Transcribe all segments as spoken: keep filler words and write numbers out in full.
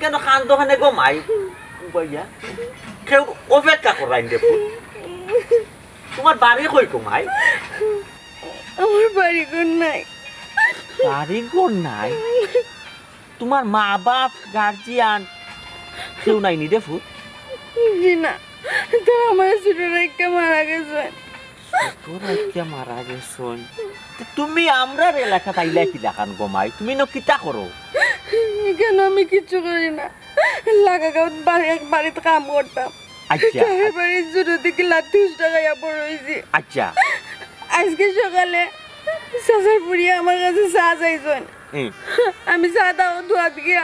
কেনে কান্দো কেনে গো মাই? উবাইয়া। কেউ অপেক্ষা করইন রে ফুত। তুমার বাড়ি কই গো মাই? আমার বাড়ি ঘর নাই। বাড়ি ঘর নাই? তুমার মা বাপ, গার্জিয়ান কেউ নাই নি রে ফুত? জি না, তারা আমারে ছোট রাখিয়া মারা গেছইন। ছোট রাখিয়া মারা গেছইন? তে তুমি আমরার এলাকাত আইলা কিলাখান গো মাই? তুমি ইনো কিতা করো? কেনে আমি কিচ্ছু করি না। লাগা গাঁওত বাড়ি, এক বাড়িত কাম করতাম। আচ্ছা। তারার বাড়িত ছোট থাকি লাত্তি উষ্টা খাইয়া বড় অইছি। আচ্ছা। আইজকে সকালে চাচার ফুড়িয়ে আমার কাছে চা চাইছইন। হুম। আমি চা দেওয়াত গিয়া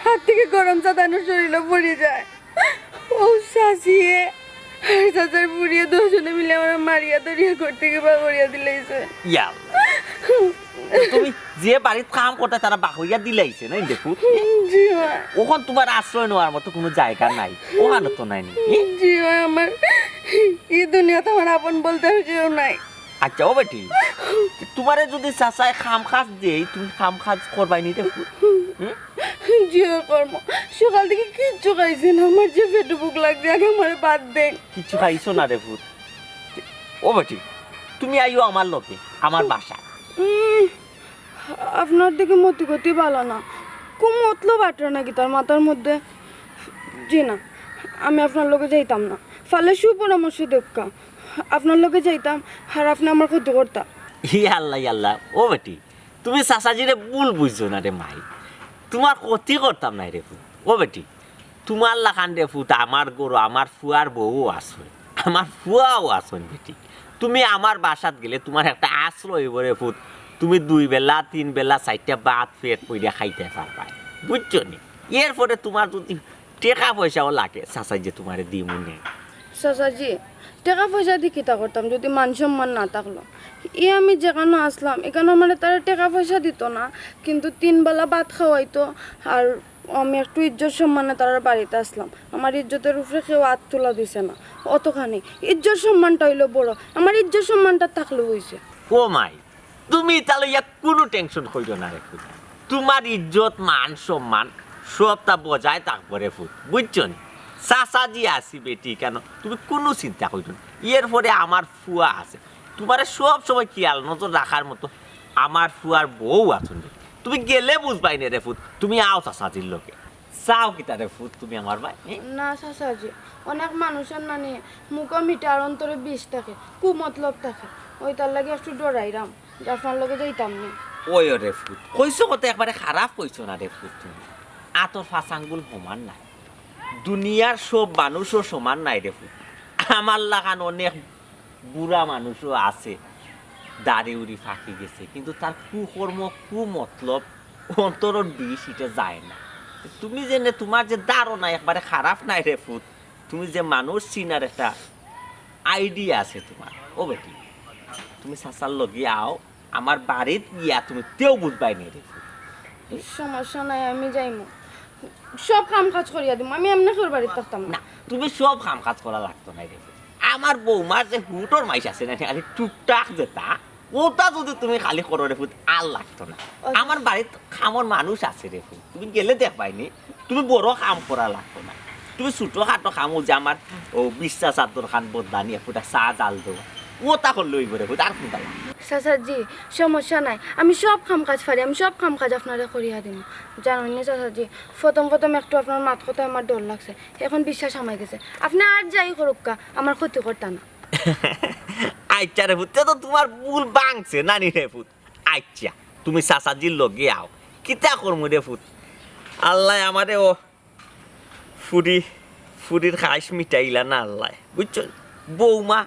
হাত থাকি গরম চা তান শরীলো পড়ি যায়। অউ চাচিয়ে আর চাচার ফুড়িয়ে দুইজনে মিলে আমারে মারিয়া ধরিয়া ঘর থাকি বার করিয়া দিলাইছইন। ইয়া আল্লাহ। তুমি যে বাড়িত কাম করতায় তারা বার করিয়া দিলাইছে না, দেখো। জি অয়। অখন তুমার আশ্রয় নেওয়ার মতো কুনু জাগা নাই, অখানো তো নাই নি। জি অয়, আমার ই দুনিয়াত আমার আপন বলতে আর কেউ নাই। আচ্ছা, ও বেটি, তুমারে যুদি চাচায় কাম কাজ দেইন, তুমি কাম কাজ করবায় নি রে ফুত? হুম? জি অয়, করমু। সকাল থাকি কিচ্ছু খাইছি না, আমার যে পেটো ভুক লাগছে, আগে আমারে ভাত দেইন। কিচ্ছু খাইছো না রে ফুত? ও বেটি, তুমি আইও আমার লগে, আমার বাসাত। উম, আপনার দেখি মতি গতি ভালা না, কুমতলব আটে না কিতার মাথার মধ্যে। জি না, আমি আপনার লগে যাইতাম না। পারলে সুপরামর্শ দেউক্কা। আপনার লগে যাইতাম, আর আপনে আমার ক্ষতি করতা। ইয়া আল্লাহ, ইয়া আল্লাহ। ও বেটি, তুমি চাচাজিরে ভুল বুঝছো না রে মাই। তুমার ক্ষতি করতাম নায় রে ফুত। ও বেটি, তুমার লাখান রে ফুত, আমার ঘরো আমার ফুয়ার বউও আছইন, আমার ফুয়াও আছইন বেটি। তুমি আমার বাসাত গেলে তুমার একটা আশ্রয় অইবো রে ফুত। তুমি দুই বেলা, তিন বেলা, চাইরটা ভাত পেট ভরিয়া খাইতায় পারবায়, বুঝছো নি? এরপরে তুমার যুদি টেকা পয়সাও লাগে, চাচাজিয়ে তুমারে দিমু নে। চাচাজি, টেকা পয়সা দি কিতা করতাম যুদি মান সম্মান না থাকলো? ই আমি যেখানো আছলাম, ইখানো আমারে তারা টেকা পয়সা দিতো না, কিন্তু তিন বেলা ভাত খাওয়াইতো, আর আমি একটু ইজ্জত সম্মানে তারার বাড়িত আছলাম। আমার ইজ্জতর উপরে কেউ আত তুলা দিছে না। অতখানি ইজ্জত সম্মানটা অইলো বড়, আমার ইজ্জত সম্মানটা থাকলেউ অইছে। ও মাই, তুমি ইতা লইয়া কুনু tension করিও না রে ফুত। তুমার ইজ্জত, মান, সম্মান সবতা বজায় থাকবো রে ফুত, বুঝছো নি? চাচাজি আছি বেটি, কেনে তুমি কুনু চিন্তা করিও না। এরপরে আমার ফুয়া আছে, তুমারে সব সময় খিয়াল নজর রাখার মতো আমার ফুয়ার বউ আছইন রে। তুমি গেলে বুঝবায় নে রে ফুত, তুমি আও চাচাজির লগে। চাও কিতা রে ফুত তুমি আমার বায়? এ? না চাচাজি, অনেক মানুষর নানি মুখো মিঠা আর অন্তরো বিষ থাকে, কুমতলব থাকে, অউ তার লাগি একটু ডরাইরাম যে আপনার লগে যাইতাম নি। ওই রে ফুত, কইছো কথা একবারে খারাপ কইছো না রে ফুত তুমি। আতর পাঁচ আঙ্গুল সমান নায়, দুনিয়ার সব মানুষও সমান নায় রে ফুত। আমার লাখান অনেক বুড়া মানুষও আছে, দাড়ি উড়ি ফাঁকি গেছে, কিন্তু তার কুকর্ম, কুমতলব, অন্তরর বিষ ইটা যায় না। তুমি যেনে, তুমার যে ধারণা একবারে খারাপ নায় রে ফুত, তুমি যে মানুষ চিনার একটা idea আছে তুমার, ও বেটি, তুমি চাচার লগে আও, আমার বাড়িত গিয়া তুমি তেউ বুঝবায় নে রে ফুত। সমস্যা নাই, আমি যাইমু। সব কাম কাজ করিয়া দিমু, আমি এমনে কেউর বাড়িত থাকতাম না। না, তুমি সব কাম কাজ করা লাগতো নায় রে ফুত। আমার বৌমার যে হুটর মাইশ আছে না, আরে টুকটাক যেটা, ওটা যুদি তুমি খালি করো রে ফুত, আর লাগতো না। আচ্ছা। আমার বাড়িত কামর মানুষ আছে রে ফুত, তুমি গেলে দেখবায় নি, তুমি বড় কাম করা লাগতো না। তুমি ছোটখাটো কামও যে আমার ও বিছনা চাদর খান বদলানি, এক ফুটা চা জাল দেওয়া, ওটা করলে অইবো রে ফুত, আর কুনটা লাগতো? চাচাজি, সমস্যা নাই, আমি সব কাম কাজ পারি, আমি সব কাম কাজ আপনারে করিয়া দিমু। জানইন নি চাচাজি, প্রথম প্রথম একটু আপনার মাত কথায় আমার ডর লাগছে, এখন বিশ্বাস হামাই গেছে। আপনে আর যাই করুক্কা, আমার ক্ষতি করতা না। আইচ্ছা রে ফুত, তে তো তুমার ভুল ভাঙছে নানি রে ফুত। আইচ্ছা, তুমি চাচাজির লগে আও, কিতা করমু রে ফুত? আল্লায় আমারে ও ফুরি, ফুরির খাইশ মিটাইলা না আল্লায়, বুঝছো? বৌমা,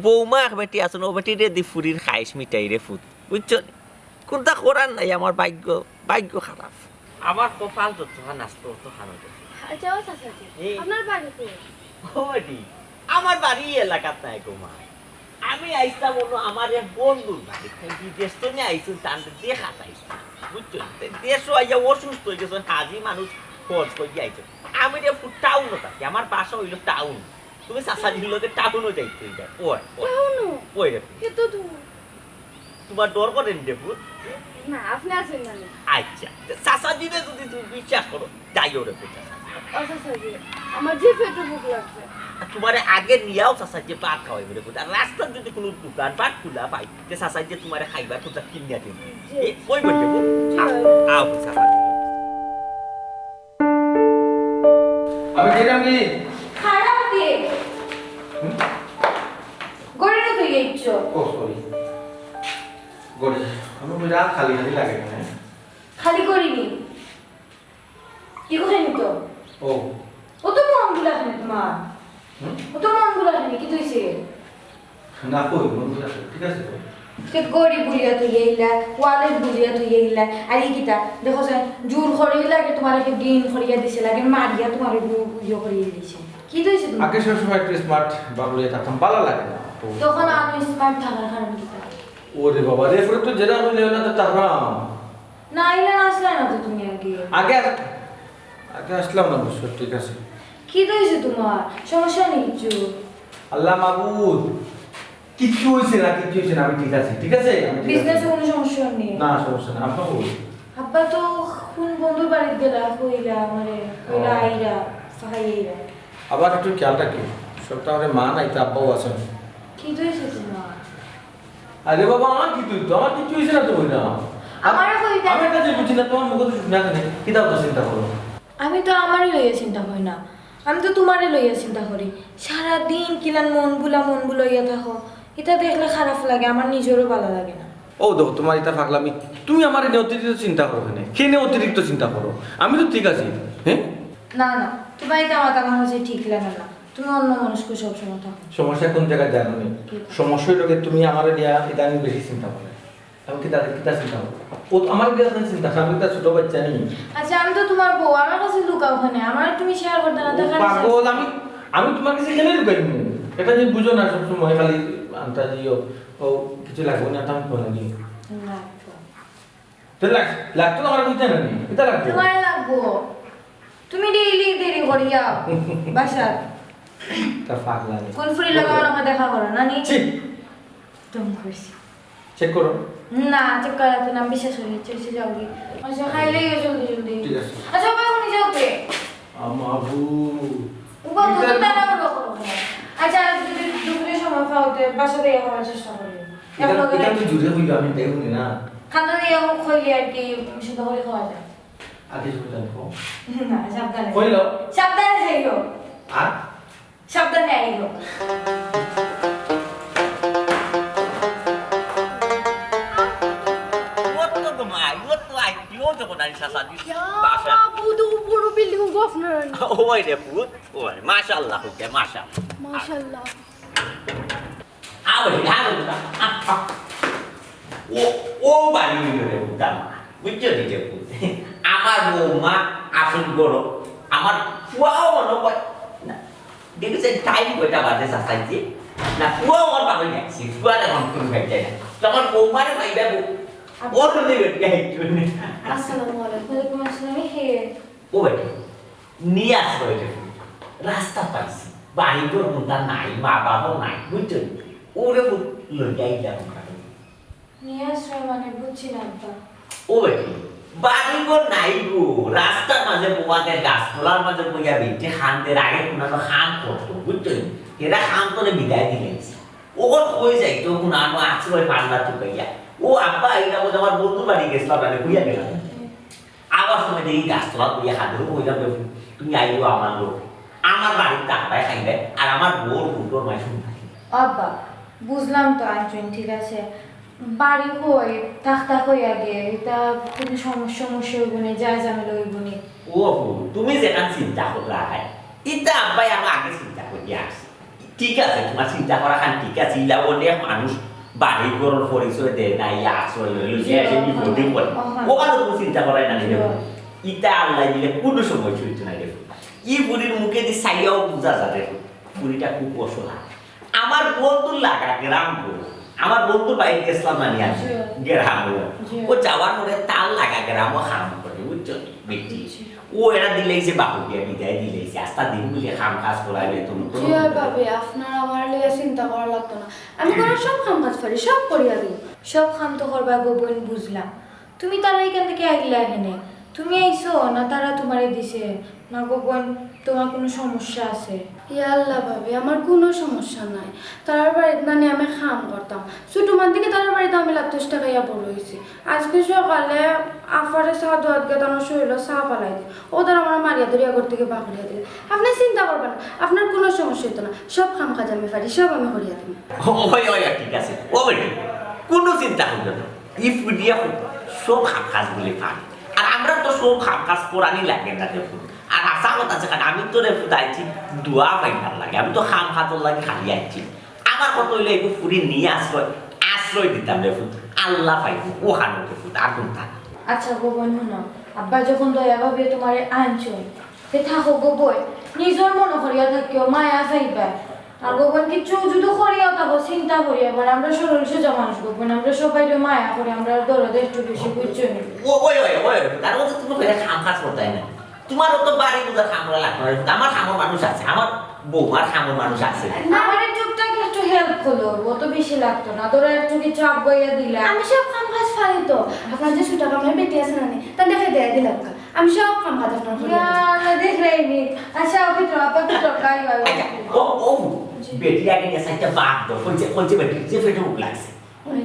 বৌমা এক বেটি আছে না, ও বেটিরে দি ফুরির খাইশ মিটাই রে ফুত, বুঝছো? কুনতা করার নাই, আমার ভাগ্য, ভাগ্য খারাপ। আমার কপাল যতখান আস্ত অতখান অইছে। আইচ্ছা, ও চাচাজি, এই। আপনার বাড়ি কই? ও বেটি, আমার বাড়ি ই এলাকাত নায় গো মাই। আমি আইছলাম অনো আমার এক বন্ধুর বাড়িত, তাইন বিদেশ থনে আইছইন, তানরে দেখাত আইছলাম, বুঝছো? তে দেশো আইয়া অসুস্থ অইগেছইন, হাজি মানুষ হজ করিয়া আইছইন। আমি রে ফুত টাউনো থাকি, আমার বাসা অইলো টাউন। তুমি চাচাজির লগে টাউনো যাইতে অইবো। ওই, ওই। টাউনো? ওই রে ফুত। কত দূর? তুমার ডর করে নি রে পুত? না, আপনে আছইন না নি? আচ্ছা, তে চাচাজিরে যুদি তুমি বিশ্বাস করো, যাইও রে পুত চাচাজি। ও চাচাজি, আমার যে পেটো ভুক লাগছে। আর তুমারে আগে নিয়াও চাচাজিয়ে ভাত খাওয়াইবো রে পুত। আর রাস্তাত যুদি কুনু দোকান পাট খুলা পাই, তে চাচাজিয়ে তুমারে খাইবার কুনতা কিনিয়া দিবো। জি। এ, কই বললে পুত? জি। আও, আও পুত চাচাজি। আমি গেলাম কি? খারাপ দে। হুম? গড়ি না তুই এইছ। ও, সরি। গড়ি। আমি বিরাট খালি খালি লাগে না। খালি গড়ি নি। কি করে নি তো? ও। ও তো মন গুলা খানে তুমার। হুম? ও তো মন গুলা খানে, কি তুই সে? না, কই, মন খারাপ, ঠিক আছে তো? তে গড়ি বুলিয়া তুই এইলা, wallet বুলিয়া তুই এইলা, আর ই কিতা? দেখো যে, জোর করেই লাগে তুমারে কেউ দিন করিয়া দিছে, লাগে মারিয়া তুমারে বু-, ইয়ে করিয়া দিছে। কি তো হইছে তুমার? আগে সবসময় একটু smart বাবুলিয়া থাকতাম, ভালা লাগে না। তো তখন আমি smart থাকার কারণ কিতা? ওরে বাবা, রে, এরপরে তো যেটা আমি লেও না, তো তাহরাম। না, ইলা আসলা না তো তুমি আগে। আগে আস-, আগে আসলাম না অবশ্য, ঠিক আছে। কি তো হইছে তুমার? সমস্যা নি কিচ্ছু? আল্লাহ মাবুদ, কিচ্ছু হইছে না, কিচ্ছু হইছে না, আমি ঠিক আছি, ঠিক আছে? আমি ঠিক আছি। Business-এ কুনু সমস্যা নি? না, সমস্যা না, আপনি বলুন। আব্বা তো কুন বন্ধুর বাড়িত গেলা, কইলা আমারে, কইলা ও। আইরা, ফাহাই আইরা। আবার একটু খেয়াল রাখি, সব তো আমার মা নাই, তো আব্বাও আছেন। কি তো হইছে তুমার? আরে বাবা, আমার কি তুই তো? আমার কিচ্ছু হইছে না তো, কই না। আমারে কই দেন। আমি একটা যে বুঝি না, তুমার মুখে তো শুনে আসে না। কিতা তো চিন্তা করো? আমি তো আমারে লইয়া চিন্তা করি না, আমি তো তুমারে লইয়া চিন্তা করি। সারা দিন কিলান মন বুলা, মন বুলাইয়া থাকো, ইতা দেখলে খারাপ লাগে, আমার নিজেরও ভালা লাগে না। ও দেখো, তুমার ইতা পাগলামি, তুমি আমারে নিয়ে অতিরিক্ত চিন্তা করো কেনে? কেনে অতিরিক্ত চিন্তা করো? আমি তো ঠিক আছি, হ্যাঁ? না, না, তুমার ইতা মাথা আমার কাছে ঠিক লাগে না। তুমি অন্য মানুষকে সবসময় থাকো। সমস্যা কোন জায়গায় জানো নি? কি? সমস্যা হইল কি, তুমি আমারে নিয়া ইদানিং বেশি চিন্তা করো। আমি কিতা, কিতা চিন্তা করো? ও তো আমার বিয়ার চিন্তা, আমি তার ছোট বাচ্চা নি। আচ্ছা, আমি তো তুমার বউ, আমার কাছে লুকাও কেনে? আমারে তুমি share করতে না, ও দেখার পাগল, আমি, আমি তুমার কাছে কেনে লুকাইমু? এটা তুমি বুঝো না, সবসময় খালি আনতা দিও, ও কিছু লাগবো না, আমি ফোনে দিও। না, তো। তো লাগ-, লাগতো না, আমার বুঝতে না নি, এটা লাগতো। তুমারে লাগবো। তুমি daily দেরি করিয়া বাসাত। তা পাগলা নি। কোন ফুরির লগে আমার দেখা করো না নি? ছি। একদম কইছি। Check করো। না, check করা লাগতো না, আমি বিশ্বাস করি। চল, চল, যাও গি। আচ্ছা, খাইলেই জলদি, জলদি। ঠিক আছে। আচ্ছা, ওবা, উনি যাও কে? আমাবু। ওবা, তুমি এটা তাড়াহুড়ো করো কেনে? আচ্ছা, আজ যদি দুপুরের সময় পাও, তে বাসা থেকে খাওয়ার চেষ্টা করি। এটা, এক লগে এটা তো জুড়ে হইল, আমি তাই শুনি না। খান্দা দিয়ে হোক, খইলে আর কি, সুন্দর করে খাওয়া যায়। আগে সাবধানে খাও। না, সাবধানে। কইলো? সাবধানে যাইও। আর? সাবধানে আইও। ও তো ঘুমাই, ও তো আইপিও যখন আইসা সাদি ইয়া, বাসা। বাবু, তো বড় building গো আপনার। ওই রে পুত, ওই, মাশাআল্লাহ, ওকে, মাশাআল্লাহ। মাশাআল্লাহ। আও, আও, আও, আও। ও, ও বাড়ি হইল রে, বুঝতাম না। বুঝছো নি যে পুত? আমার বৌমা আসল গরম। আমার ফুয়াও মনে হয় না। দেখেছেন time কয়টা বাজে, চাচাইজি? না, ফুয়াও আমার বাবা গেছে। ফুয়ার এখন তুমি ভাই যায় না। তো আমার বৌমারে ভাই যাবো। ওর মধ্যে বেটে একটু। আসসালামু আলাইকুম। ওয়ালাইকুম আসসালাম। হে। ও বেটি, নিয়ে আসবো এই যে রাস্তা পাইছি, বাড়ি ঘর কোনটা নাই, মা বাবাও নাই, বুঝছো? ওরে বল-, লইয়া আইলাম ওখানে। নিয়ে আসবো মানে বুঝছি না আব্বা। ও বেটি, বাড়ি ঘর নাই গো, রাস্তার মাঝে বওয়াতে গাছতলার মাঝে বইয়া বেটি খান দের আগে কোনানো খান করতো, বুঝছো? এরা খান করে বিদায় দিলেছি। ওর হয়ে যাইতো কোনানো আশ্রয় পান্ডা চুকাইয়া। ও আব্বা, এটা বোধ আমার বন্ধুর বাড়ি গেছিলাম, মানে ঘুরিয়া গেলাম। আবার সময় দেখি গাছতলা তুই হাতে কইলাম, "তুমি আইও আমার লোক, আমার বাড়ির তাকবায় খাইবে, আর আমার বউর মুখর মাই শুনবে।" আব্বা, বুঝলাম তো আনছইন, ঠিক আছে, বাড়ি কই, থাকতা কই আগে, এটা কোনো সমস্যা, সমস্যা হইব নি, যায় ঝামেলা হইব নি। ও আপু, তুমি যেখান চিন্তা করলা, ইটা আব্বাই আমি আগে চিন্তা করিয়া আসছি। ঠিক আছে, তোমার চিন্তা করা খান ঠিক আছে, ইলা অনেক মানুষ বাড়ি ঘরর পরিচয় দেয় না, ইয়া আশ্রয় লয়, লইয়া এসে বিপদে পড়ে। ওখানে। ওখানে তুমি চিন্তা করাই না, জি। ইটা আল্লাহ দিলে কোনো সময় ছুটতে নাই দেখো। ই বুড়ির মুখে দি চাইয়াও বুঝা যায় দেখো, বুড়িটা খুব অসহায়। আমার বন্ধুর লাগা গ্রাম গো, আমার বন্ধুর বাড়ি গেছিলাম না নিয়ে আমি, জি। গ্রাম গো। জি। ও যাওয়ার পরে তার লাগা গ্রামও কাম করে, বুঝছো নি? বেটি। জি। ও এরা দিলেই যে বাপকে বিদায় দিলেই যে আস্তা দিন বুলে কাম কাজ করাইবে তুমি। জি, আর ভাবি, আপনার আমার লইয়া চিন্তা করা লাগতো না। আমি ঘরর সব কাম কাজ পারি, সব করিয়া দিই। সব কাম তো করবা গো বইন, বুঝলাম। তুমি তারা ইখান থাকি আইলা কেনে? তুমি আইছো না তারা তুমারে দিছে? না গো বইন, তুমার কুনু সমস্যা আছে? ইয়া আল্লাহ ভাবি, আমার কুনু সমস্যা নাই। তারার বাড়িত নানি আমি কাম করতাম, ছোট মান থাকি তারার বাড়িত আমি লাত্তু টাকাইয়া বড় অইছি। আজকে সকালে আফারে চা দেওয়াত গিয়া তান শরীলো চা ফালাই দি অউ তারা আমারে মারিয়া ধরিয়া ঘর থাকি বার করিয়া দিলা। আপনে চিন্তা করবা না, আপনার কুনু সমস্যা অইতো না, সব কাম কাজ আমি পারি, সব আমি করিয়া দিমু। ওই, ওই, ওই, ঠিক আছে। ও বেটি, কুনু চিন্তা করিও না। ই ফুড়িয়ে সব কাম কাজ বুলে পারে। আর আমরার তো সব কাম কাজ করানি লাগে না রে ফুত। আর হাছা কথা আছে, কারণ আমি তো রে ফুত আইছি দোয়া পাইবার লাগি, আমি তো কাম কাজর লাগি খালি আইছি। আমার কথা অইলো, এগু ফুড়ি নিয়া আশ্রয়, আশ্রয় দিতাম রে ফুত। আল্লাহ পাইবো, অখানো রে ফুত, আর কুনতা? আচ্ছা গো বইন, হুনো, আব্বা যখন দয়া ভাবিয়ে তুমারে আনছইন, তে থাকো গো বইন, নিজর মনো করিয়া থাকিও, মায়া চাইবা। আর গো বইন, কিচ্ছু যদি করিয়াও থাকো, চিন্তা করিয়া, এবার আমরা সরল সোজা মানুষ গো বইন, আমরা সবাইরে মায়া করি, আমরা দরদ একটু বেশি, বুঝছো নি? ও, ওই, ওই, ওই, তার মধ্যে তুমি কইলে কাম কাজ করতায় না। তুমার অত বাড়ি বুঝা কাম করা লাগতো না। আমার কামর মানুষ আছে, আমার বৌমার কামর মানুষ আছে। আমারে টুকটাক একটু help করলে অইবো, অত বেশি লাগতো না। ধরো একটু কিছু আগুয়াইয়া দিলা। আমি সব কাম কাজ পারি তো। আপনার যে ছোট কামের বেটি আছে না নি, তার দেখে দেয়া দিলাম কা। আমি সব কাম কাজ আপনার করি। ইয়া, না দেখলেই নি। আচ্ছা, ও ভিতরে, আপা ভিতরে, কাই হয়? আচ্ছা, ও, ও, বেটি আগে নিয়ে সাইডটা বাদ দাও। কইছে, কইছে বেটি, যে পেটে ভুক লাগছে।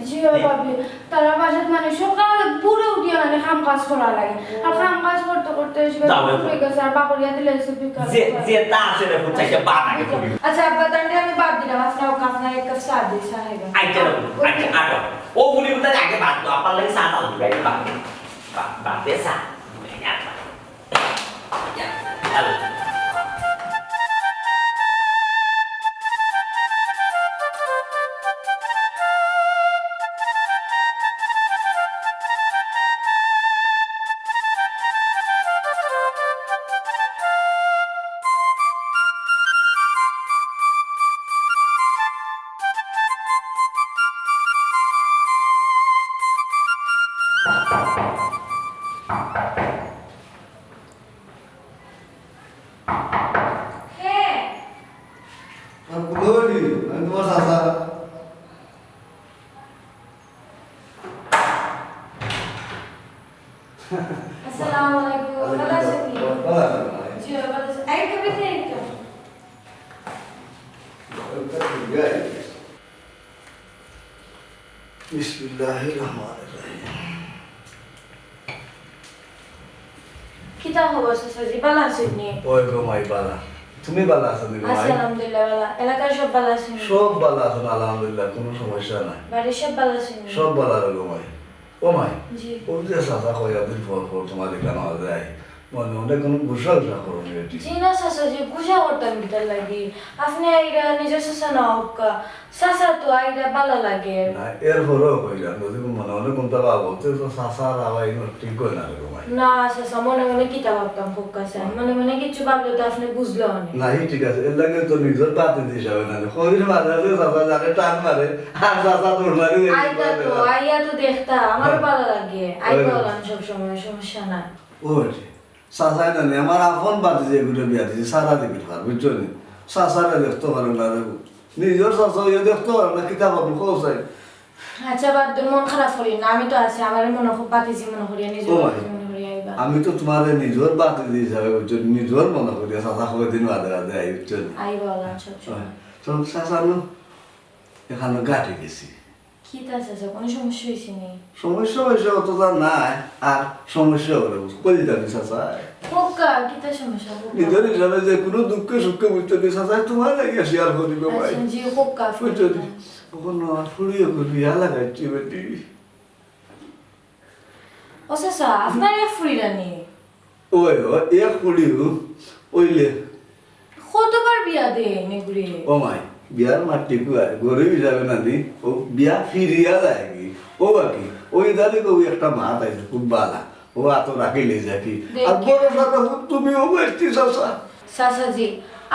জি, ওই ভাবি, তারা বাসাত মানে সকালে ভোরে উঠিয়া মানে কাম কাজ করা লাগে। আর কাম কাজ করতে করতে এসে যাও, যাও। হয়ে গেছে, আর বাকরিয়া দিলে এসে বিকাল যে, হয়ে যে তা আছে রে, বুঝছে, সে বাদ আগে করি। আচ্ছা, আব্বা, তাহলে আমি বাদ দিলাম। আপনার, আপনার এক কাপ চা দিই, চা খাইবেন। আচ্ছা, আচ্ছা, আচ্ছা। ও বুড়ি কোথায় আগে বাদ দাও, আপনার লাগে চা দাও, বাদ, বাদ, বাদ দে চা। কে? আর কোথাও নেই, আমি তোমার চাচা। আসসালামু আলাইকুম। ভালো আছেন নি? ভালো আছি। জি, ভালো আছি। এই তো, এই তো। বিসমিল্লাহির রহমানির রহিম। কিতা খবর চাচাজি, ভালা আছইন নি? ওই গো মাই, ভালা। তুমি ভালা আছো নি গো মাই? আছি আলহামদুলিল্লাহ ভালা। এলাকার সব ভালা আছইন নি? সব ভালা আছইন আলহামদুলিল্লাহ, কুনু সমস্যা নাই। বাড়ির সব ভালা আছইন নি? সব ভালা রে গো মাই। ও মাই, জি। ওই যে চাচা কয়দিন পর পর তোমার এখানো যায়, মনে মনে কুনু গুসা উসা করো নি বেটি? জি না চাচাজি, গুসা করতাম কিতার লাগি? আপনে আইরা নিজর চাচা না অউক্কা, চাচা তো আইরা ভালা লাগে। না, এরপরেও কইলাম, যদি মনে মনে কুনতা ভাবো, তে তো চাচা আর আবার ইনো ঠিক অয় না রে গো মাই। না চাচা, মনে মনে কিতা ভাবতাম কউক্কা চাই? মনে মনে কিচ্ছু ভাবলে তো আপনে বুঝলা অনে। না, ই ঠিক আছে, এর লাগি তো নিজর ভাতিজি হিসাবে না, কইর মাঝে মাঝে চাচা জানে টান মারে, আর চাচা দৌড় মারি। আইতা তো, আইয়া তো দেখতা, আমারও ভালা লাগে। আইবা অলান সব সময়, সমস্যা নাই। ও বেটি, চাচায় জানে, আমার আপন ভাতিজি এগুরে বিয়া দিছে, সারা দিবি খার, বুঝছো নি? চাচারে দেখতে পারে না রে। নিজর চাচা অইয়া দেখতে পারে না, কিতা ভাববো, কও চাই। আচ্ছা, বাদ দেন, মন খারাপ করিও না, আমি তো আছি, আমারে মনে ক-, ভাতিজি মনে করিয়া, নিজর ও ভাই, ভাতিজি মনে করিয়া আইবা। আমি তো তোমারে নিজর ভাতিজি হিসাবে, বুঝছো, নিজর মনে করিয়া চাচা কয়দিন বাদে বাদে আই, বুঝছো নি? আইবা অলান সব সময়। তো চাচা নু, এখানো ঘাটে গেছি। কিতা চাচা, কুনু সমস্যা অইছে নি? সমস্যা অইছে অততা নাই, আর সমস্যা অইলে কইতাম নি চাচা। কউক্কা, কিতা সমস্যা কউক্কা? নিজর হিসাবে যে কুনু দুঃখে সুখে বুঝতে নি চাচা, তোমার লাগিয়া share করিব ভাই। আচ্ছা, জি, কউক্কা, বুঝছো নি? কউক্কা। অখন আমার ফুড়িও করি বিয়া লাগাইছি বেটি। ও চাচা, আপনার এক ফুড়ি নি? ওই, ওই, এক ফুড়ি অইলে। কতবার বিয়া দেয় এগুরে? ও মাই, বিয়ার মাটি কুয়ায়, গরিব হিসাবে না নি, ও বিয়া ফিরিয়া যায় কি? ও বাকি, ওই দালি কো একটা মাত আইছে, খুব বালা। ও আতো রাখি লই যায় কি? আর দেখি। বড় সাদা হুত তুমি ও বেটি চাচা। চাচাজি,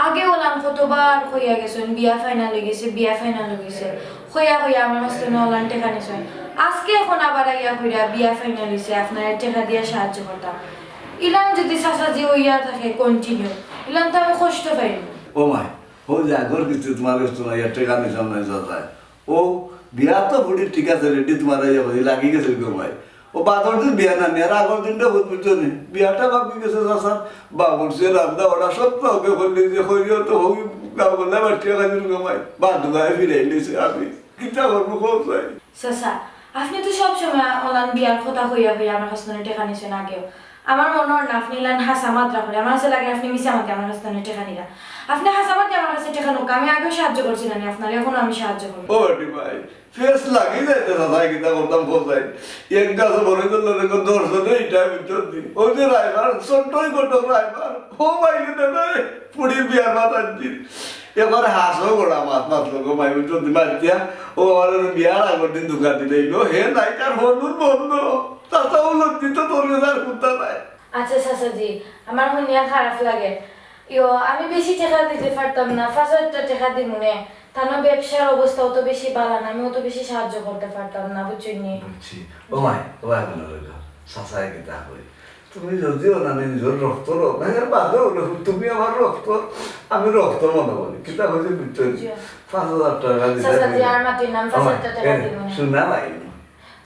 আগে অলান কতবার কইয়া গেছইন, বিয়া final অই গেছে, বিয়া final অই গেছে। কইয়া কইয়া আমার কাছ থাকি অলান টেকা নিছইন। আজকে অখন আবার আইয়া কইরা বিয়া final অইছে, আপনারে টেকা দিয়া সাহায্য করতাম। ইলান যদি চাচাজি অইয়া থাকে continue, ইলান তো আমি কষ্ট পাইমু। ও মাই, ও যে আগর কিছু তোমার কাছ থাকি টেকা নিছইন না চাচায়। ও বিয়া তো ফুড়ি ঠিক আছে, রেডি, তুমার ইয়া লাগি গেছে গো মাই। ও বাদর দিন বিয়া না নিয়ার আগর দিনটা বহুত বুঝছো নি? বিয়াটা ভাবি গেছে চাচার, বাবুর্চি রান্দা ওরা সব তো ওকে করলি যে করিও তো হবি গাবলা বাটিয়া খাইল গো মাই। বাদ বায় ফিরাই নিছে আমি। কিতা করবো কও চাই? চাচা, আপনে তো সব সময় অলান বিয়ার কথা কইয়া কইয়া আমার কাছ থনে টেকা নিছইন আগেও। আমার মনো অর না আপনে ইলান হাছা মাতরা করে। আমার কাছে লাগে আপনে মিছা মাতে আমার কাছ থনে টেকা নিরা। আপনে হাছা মাতে আমার কাছে টেকা নেউক্কা, আমি আগেও সাহায্য করছি না নি আপনারে, এখনো আমি সাহায্য করমু। ও বেটি ভাই, ফেস লাগি যাইতে চাচা, কিতা করতাম কও চাই। এক গাছ বড় করলে দেখো দশ জনে ইটা ভিতর দি। ওই যে রাইবার, ছোট্টই ঘটক রাইবার। ও ভাই, কিতা নাই, ফুড়ির বিয়ার মাত আনছি। এবার হাছাউ গড়া মাত মাতলো গো মাই, বুঝছো নি, মাতিয়া। ও আমার বিয়ার আগর দিন ধুকা দিলাইলো, হে নাই তার হনুর বন্ধ। চাচা ও লজ্জিত তোর আর কুত্তা নাই। আচ্ছা চাচাজি, আমার হুনিয়া খারাপ লাগে। ইয়ো, আমি বেশি টেকা দিতে পারতাম না, পাঁচ হাজার টেকা দিমুনে। তানো ব্যবসার অবস্থা অত বেশি ভালা না, আমি অত বেশি সাহায্য করতে পারতাম না, বুঝছইন নি? বুঝছি। ও মাই, ও মাই, মনে রইল। চাচায় কিতা কই? তুমি যদিও না নিজর রক্ত রক্ত, না, এর বাদেও না, তুমি আমার রক্ত, আমি রক্ত মনে করি। কিতা কইছি বুঝছো নি? জি। পাঁচ হাজার টেকা দিতে চাচাজি, কইলে। আর মাতিও না, আমি পাঁচ হাজার ও মাই, টেকা এ, দিমুনে। শুন না ভাই,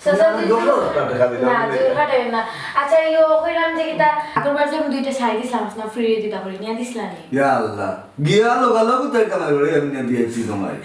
চাচা, তুমি জি, দশ হাজার টেকা দিলাম, না, বুঝলে? জি, পাঠাইবেন না। আচ্ছা, ইয়ো, কইরাম যে কিতা, আগর বার যে আমি দুইটা শাড়ি দিছলাম, আপনার ফ্রি দিতা করি, নিয়া দিছলা নি? ইয়া আল্লাহ, গিয়া লগালগ তাই কামাই করে আমি নিয়া দিয়েছি তোমায়।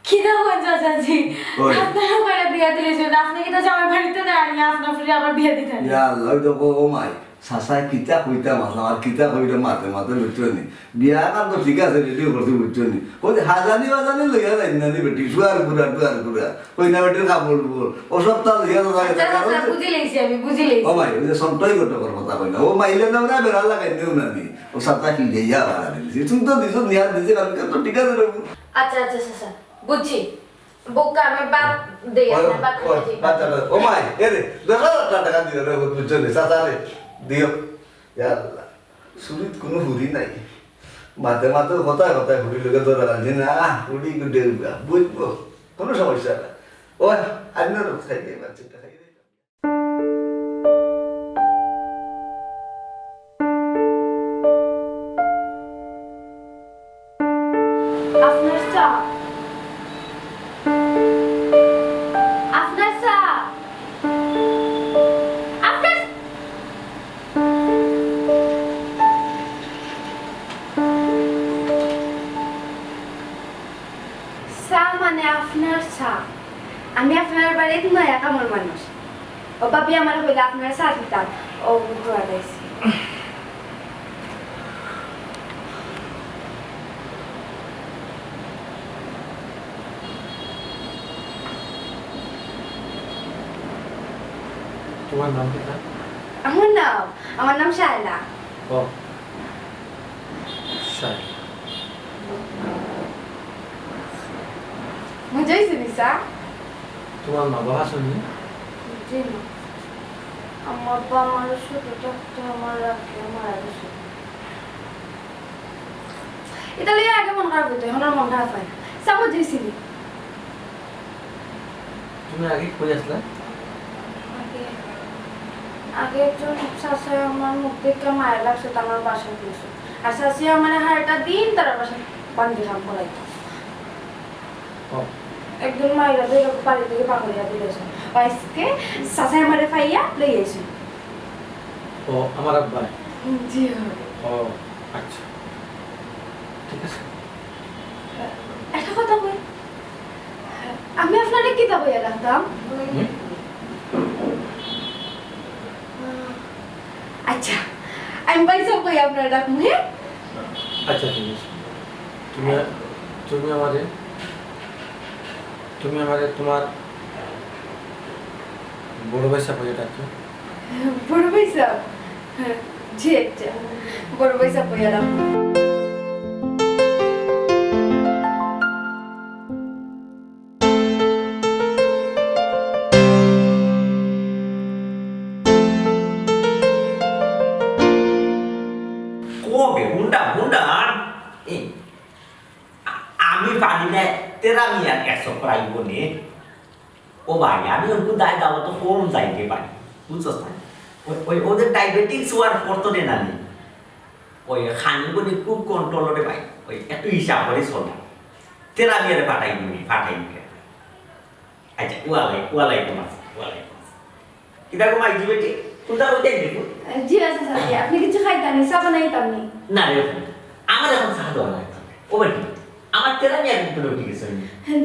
কিতা কইন চাচাজি? ওই। আপনার ওখানে বিয়া দিলে যে, আপনি কিতা জামাই বাড়িতে না আনিয়া আপনার ফ্রি আবার বিয়া দিতা নি? ইয়া আল্লাহ, ওই তো ও, ও মাই। চাচায় কিতা কইতা মাতলাম, আর কিতা কইতা মাতে মাতে বুঝছো নি? বিয়া কান তো ঠিক আছে, রেডি করছি বুঝছো নি? ওই যে হাজানি বাজানি লইয়া যাই না নি বেটি, শুয়ার ঘুরা, টুয়ার ঘুরা, ওই না বেটির কাপড় উপর, ও সব তা লইয়া যাওয়া আচ্ছা, যায়, আচ্ছা, কারণ বুঝি লইছি আমি, বুঝি লইছি। ও ভাই, ওই যে সন্টয় গত কর কথা কই না, ও মাইলে না ওরা বেড়া লাগাই দেও না নি, ও সাতা কি লইয়া বাড়া দিছি, তুমি তো দিছো নিয়া দিছে, কালকে তো ঠিক আছে রে। আচ্ছা, আচ্ছা, আচ্ছা, আচ্ছা, বুঝছি। বুকা, আমি বাদ দেই, ওই, না, বাদ ওই, দেই। বাদ দাও। ও মাই, এ রে, দশ হাজার টেকা দিও রে, বুঝছো নি? চাচা রে, দিও। ইয়া আল্লাহ, চুরিত কুনু হুরি নাই। মাতে মাতে কথায় কথায় হুরি লগে ধরা লাগছে না, আহ, হুরি গুডে উগা, বুঝবো, কুনু সমস্যা না। ওই, আন্য রোগ খাই দে, বাচ্চাটা খাই দে। আপনার চা। আপনার চা। আপনার চা মানে আপনার চা। আমি আপনার বাড়িত নয়া কামর মানুষ। ও ভাবি আমারে কইলা আপনার চা দিতাম। ও ঘুরা দিছি। তোমার নাম কিতা? আমার নাম, আমার নাম শায়লা। ও, শায়লা। মজা অইছে নি চা? তোমার মা বাবা আছইন নি? জি না। আমার বাবা আমার ছোট থাকতে আমার আগে মারা গেছে। ইতা লইয়া আগে মন খারাপ অইতো, এখন আর মন খারাপ অয় না। চা মজা অইছে নি? তুমি আগে কই আছলা? আগে, আগে একজন চাচায় আমার মুখ দেখিয়া মায়া লাগছে, তার আমার বাসাত গেছে। আর চাচিয়ে আমারে সারাটা দিন তার বাসাত বান্দি কাম করাইতো। ও। একদিন মাইরা ধইরা বাড়ি থাকি বার করিয়া দিলাইছে। আইজকে চাচায় আমারে পাইয়া লই আইছে। ও, আমার আব্বায়? জি, অয়। ও, আচ্ছা। ঠিক আছে। একটা কথা কই, আমি আপনারে কিতা কইয়া ডাকতাম? হুম? আচ্ছা, আমি ভাইসাব কইয়া আপনারে ডাকমু, হ্যাঁ? আচ্ছা, ঠিক আছে। তুমি, তুমি আমারে, তুমি আমারে তোমার বড় ভাইসাব কইয়া ডাকো। বড় ভাইসাব? হ্যাঁ, জি, আচ্ছা। বড় ভাইসাব কইয়া ডাকমু। কবে হুন্ডা, হুন্ডা আর এই, আ-, আমি পারি না, তেরা মিয়ার একশো প্রায় বনে। ও ভাই, আমি ওরকম দায় দাওয়া তো কম যাই রে ভাই, বুঝছস না? ওই, ওই ওদের ডায়াবেটিস হওয়ার পর তো নেনা নেই। ওই খানি বলে খুব কন্ট্রোল রে ভাই, ওই একটু হিসাব করে চলে। তেরা মিয়ারে ফাটাই দিবি, ফাটাই দিবি। আচ্ছা, ওয়ালাই-, ওয়ালাইকুম আসসালাম, ওয়ালাইকুম আসসালাম। কিতা গো মাইজি বেটি, কুনটা কইতে দেখো? জি আচ্ছা, স্যার, জি। আপনি কিছু খাইতাম নি, চা বানাইতাম নি? না রে, আমার এখন চা দেওয়া লাগতো না। ও বেটি, আমার তেরা মিয়া ঘুম থেকে উঠে গেছে।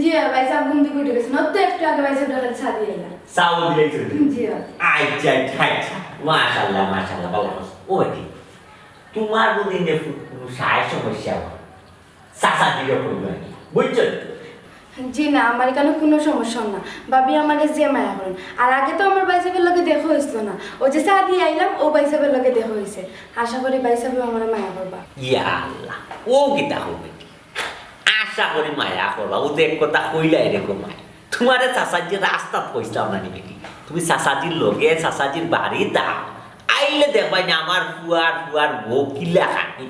জি, ভাই সাহেব ঘুম থেকে উঠে গেছেন। ওর তো একটু আগে ভাই সাহেব খালি চা দিয়ে এলাম। চা ও দিলেই চলে? জি, ভাই। আচ্ছা, আচ্ছা, আচ্ছা। মাশাআল্লাহ, মাশাআল্লাহ, ভালো আছো। ও বেটি, তোমার যদি নে কোনো সায় সমস্যা হয়, চাচা দিলে করবে, বুঝছো? জি না, আমার এখানে কোনো সমস্যা না। ভাবি আমারে যে মায়া করেন। আর আগে তো আমার ভাই সাহেবের লগে দেখা হয়েছিল না। ও যে চা দিয়ে আইলাম, ও ভাই সাহেবের লগে দেখা হয়েছে। আশা করি ভাই সাহেব আমারে মায়া করবা। ইয়া আল্লাহ, ও কিতা কইবে? আশা করি মায়া করবা। ও যে এক কথা কইলা এরকম মায়া। তোমারে চাচাজি রাস্তাত কইছিলাম না নি বেটি? তুমি চাচাজির লগে, চাচাজির বাড়িত আও। আইলে দেখবায় না আমার ফুয়ার, ফুয়ার বউ কিলা খানি।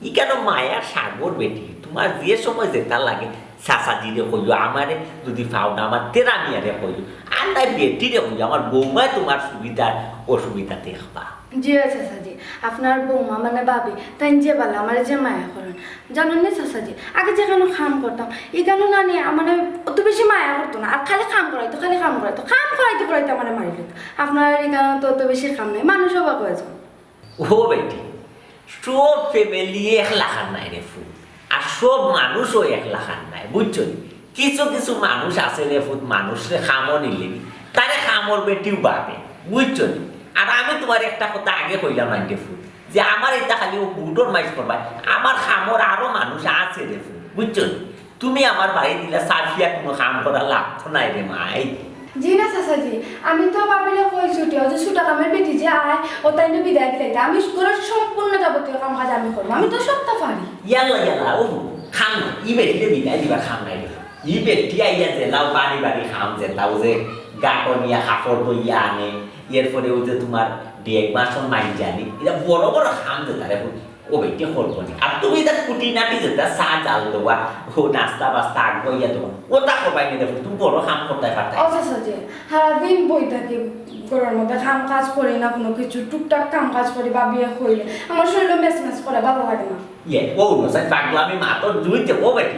ইখানো মায়ার সাগর বেটি। তোমার যে সময় যেটা লাগে, চাচাজিরে কইও, আমারে যদি পাও না, আমার তেরা মিয়ারে কইও। আর না বেটিরে কইও, আমার বৌমায় তোমার সুবিধা অসুবিধা দেখবা। জি, আচ্ছা, চাচাজি। আপনার বৌমা মানে ভাবি, তাই যে বালা আমারে যে মায়া করেন। জানেন না চাচাজি, আগে যেখানো কাম করতাম, ইখানো না নি আমারে অত বেশি মায়া করতো না, আর খালি কাম করাইতো, খালি কাম করাইতো, কাম করাইতে করাইতে আমারে মারি লইতো। আপনার ইখানো তো অত বেশি কাম নাই, মানুষও বা কয়জন? ও বেটি, সব ফ্যামিলি এক লাখান নায় রে ফুত, আর সব মানুষও এক লাখান নায়, বুঝছো নি? কিছু কিছু মানুষ আছে রে ফুত, মানুষরে কামো নিলে নি, তারে কামর বেটিও ভাবে, বুঝছো নি? আর আমি তোমার একটা কথা আগে কইলাম না রে ফুত, যে আমার এটা খালি ও বুটর মাইজ করবায়, আমার কামর আরো মানুষ আছে রে ফুত, বুঝছো নি? তুমি আমার বাড়ি দিলা সাফিয়া কোনো কাম করা লাগতো নায় রে মাই। জি না চাচাজি, আমি তো ভাবিরে কই ছুটি, ও যে ছোট কামের বেটি যে আয়, ও তাই না বিদায় দিলাইতে। আমি ঘরের সম্পূর্ণ যাবতীয় কাম কাজ আমি করবো, আমি তো সবটা পারি। ইয়াল্লা, ইয়াল্লা, ও কাম না, ই বেটিরে বিদায় দিবার কাম নাই রে। ই বেটি আইয়া যেলাও বাড়ি বাড়ি কাম যেতা, ও যে গাটনিয়া কাপড় ধইয়া আনে, এরপরে ও যে তোমার ডেগ বাসন মাইজ জানি, এটা বড় বড় কাম যেতা রে। ও বেটি করবো নি। আর তুমি এটা খুঁটিনাটি যেটা চা জাল দেওয়া, ও নাস্তা বাস্তা আগ বইয়া দেওয়া, ওটা করবায় নি দেখো, তুমি বড় কাম করতে পারতায়। ও চাচাজি, সারাদিন বই থাকি ঘরের মধ্যে, কাম কাজ করি না কোনো কিছু, টুকটাক কাম কাজ করি, ভাবিয়ে কইলে আমার শরীরও মেস মেস করে, ভালো লাগে না। ইয়ে, ও নসাই পাগলামি মাতো জুইতে, ও বেটি,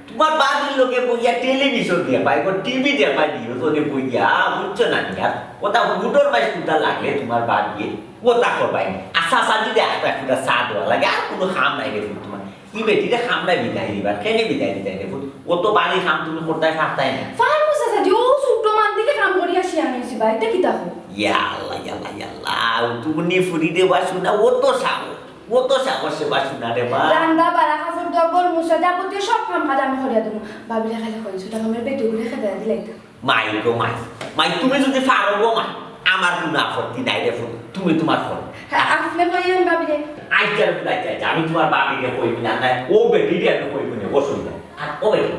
তোমার বাড়ির লোকে বইয়া টেলিভিশন দিয়ে পাইব, টিভি দিয়ে পাই, নিউজ ওকে বইয়া, বুঝছো না নি? আর ওটা হুডোর মাই কুটা লাগলে তোমার বাড়িয়ে, ওটা করবায় নি। আচ্ছা, আচ্ছা, যদি একটা একটা চা দেওয়া লাগে, আর কোনো কাম নাই রে ফুত তোমার। ই বেটিরে কামড়ায় বিদায় দিবার, কেনে বিদায় দিতায় রে ফুত? ও তো বাড়ি কাম তুমি করতায় পারতায় না। ফার্মু চাচাজি, ও ছোট মান দিকে কাম করি আসি আমি হইছি বাড়িতে, কিতা কও? ইয়া আল্লাহ, ইয়া আল্লাহ, ইয়া আল্লাহ, তুমি ফুরি দেবা শুনা, ও তো সাহস। ও তো সাহসে বাসু না রে মা। রান্দা, বাড়া, কাপড় ধোয়া, ঘর মুছা, যাবতীয় সব কাম কাজ আমি করিয়া দেবো। ভাবিরে খালি কইন, ছোট কামের বেটি ঘুরে খেতে দিলাইতা। মাই গো মাই, মাই তুমি যদি পারো গো মাই, আমার কোনো আপত্তি নাই রে ফুত, তুমি তোমার করো। হ্যাঁ, আপনি কইন ভাবিরে। আচ্ছা রে ফুত, আচ্ছা, আচ্ছা, আমি তোমার ভাবিরে কইবো না, না, ও বেটিরে আমি কইবো না, অসুবিধা। আর ও বেটি,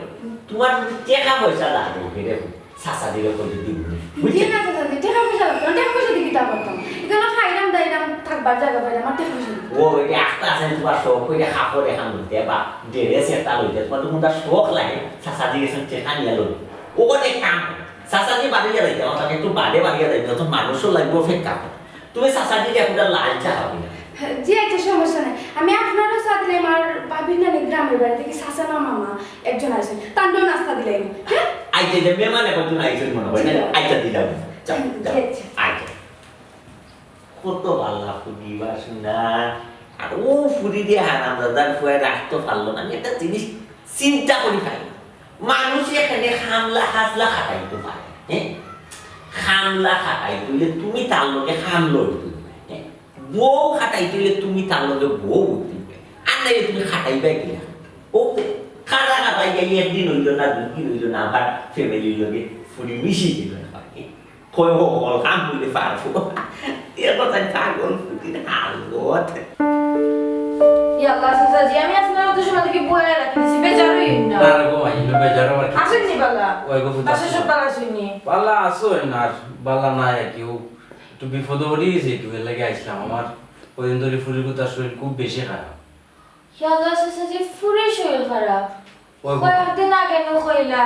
তোমার যদি টেকা পয়সা লাগে রে ফুত, চাচা দিলে কইলে দিব নি। জি না চাচাজি, টেকা পয়সা লাগতো না, টেকা পয়সা দিয়ে কিতা করতাম? এখানে খাইলাম, দাইলাম, থাকবার জাগা পাইলাম, আর টেকা পয়সা লাগতো না। ও, ওই যে আস্তে আস্তে তোমার শখ, ওই যে কাপড় এখান লইতে বা ড্রেস একটা লইতে, তোমার তো কোনটা শখ লাগে, চাচা দিয়ে গেছেন টেকা নিয়ে লই। ও করে কাম, চাচা দিয়ে বাড়ি গেলে, আমার তাকে একটু বাদে বাড়ি গেলে, যত মানুষও লাগবে, ফের কাপড়। তুমি চাচা দিয়ে একটা লাল চা খাবি না। জি, আচ্ছা, সমস্যা নাই। আমি আপনারও চা দিলাম, আর ভাবির নানি গ্রামের বাড়ি থেকে চাচা না মামা একজন আছেন, তানরেও নাস্তা দিলাম। হ্যাঁ? আইতে যে মেহমান একজন আইছেন মনে হয়, জি। আইতে দিলাম। যাও, জি, যাও। আচ্ছা। আইতে। কত ভালা ফুরি বাসু না। আর ও ফুরি দিয়ে হারামজাদার ফুয়ায় রাখতে পারলো না। আমি একটা জিনিস চিন্তা করি পাই না। মানুষ এখানে খামলা হাজলা খাটাইতে পারে, হ্যাঁ? খামলা খাটাইতে হইলে তুমি তার লগে খামলা হইতে হইবে, হ্যাঁ? বউ খাটাইতে হইলে তুমি তার লগে বউ হইতে হইবে। আর নাইলে তুমি খাটাইবায় কিলা? ও খাটা খাটাই গেলে একদিন হইল না, দুই দিন হইল না, আবার ফ্যামিলির লগে ফুরি মিশি গেল না, হ্যাঁ? কয়, "ও, হল কাম করলে পারবো।" এ কথা পাগল ফুটির হালত। ইয়া আল্লাহ, চাচাজি, আমি আপনার অত সময় থেকে বয়ে রাখি দিছি, বেজার হইন না। আরে গো, মাই, ইনো বেজার হওয়ার কি? আছেন নি বালা? ওই গো, ফুটা বাসা সব বালা আছেন নি? বালা আছো না, আর বালা নাই আর কি। ও একটু বিপদে পড়ে গেছে, একটু এর লাগি আইছিলাম। আমার ওই দিন ধরে ফুরির কুতার শরীর খুব বেশি খারাপ। ইয়া আল্লাহ, চাচাজি, ফুরির শরীর খারাপ? ওই গো। কয়েকদিন আগে নু কইলা,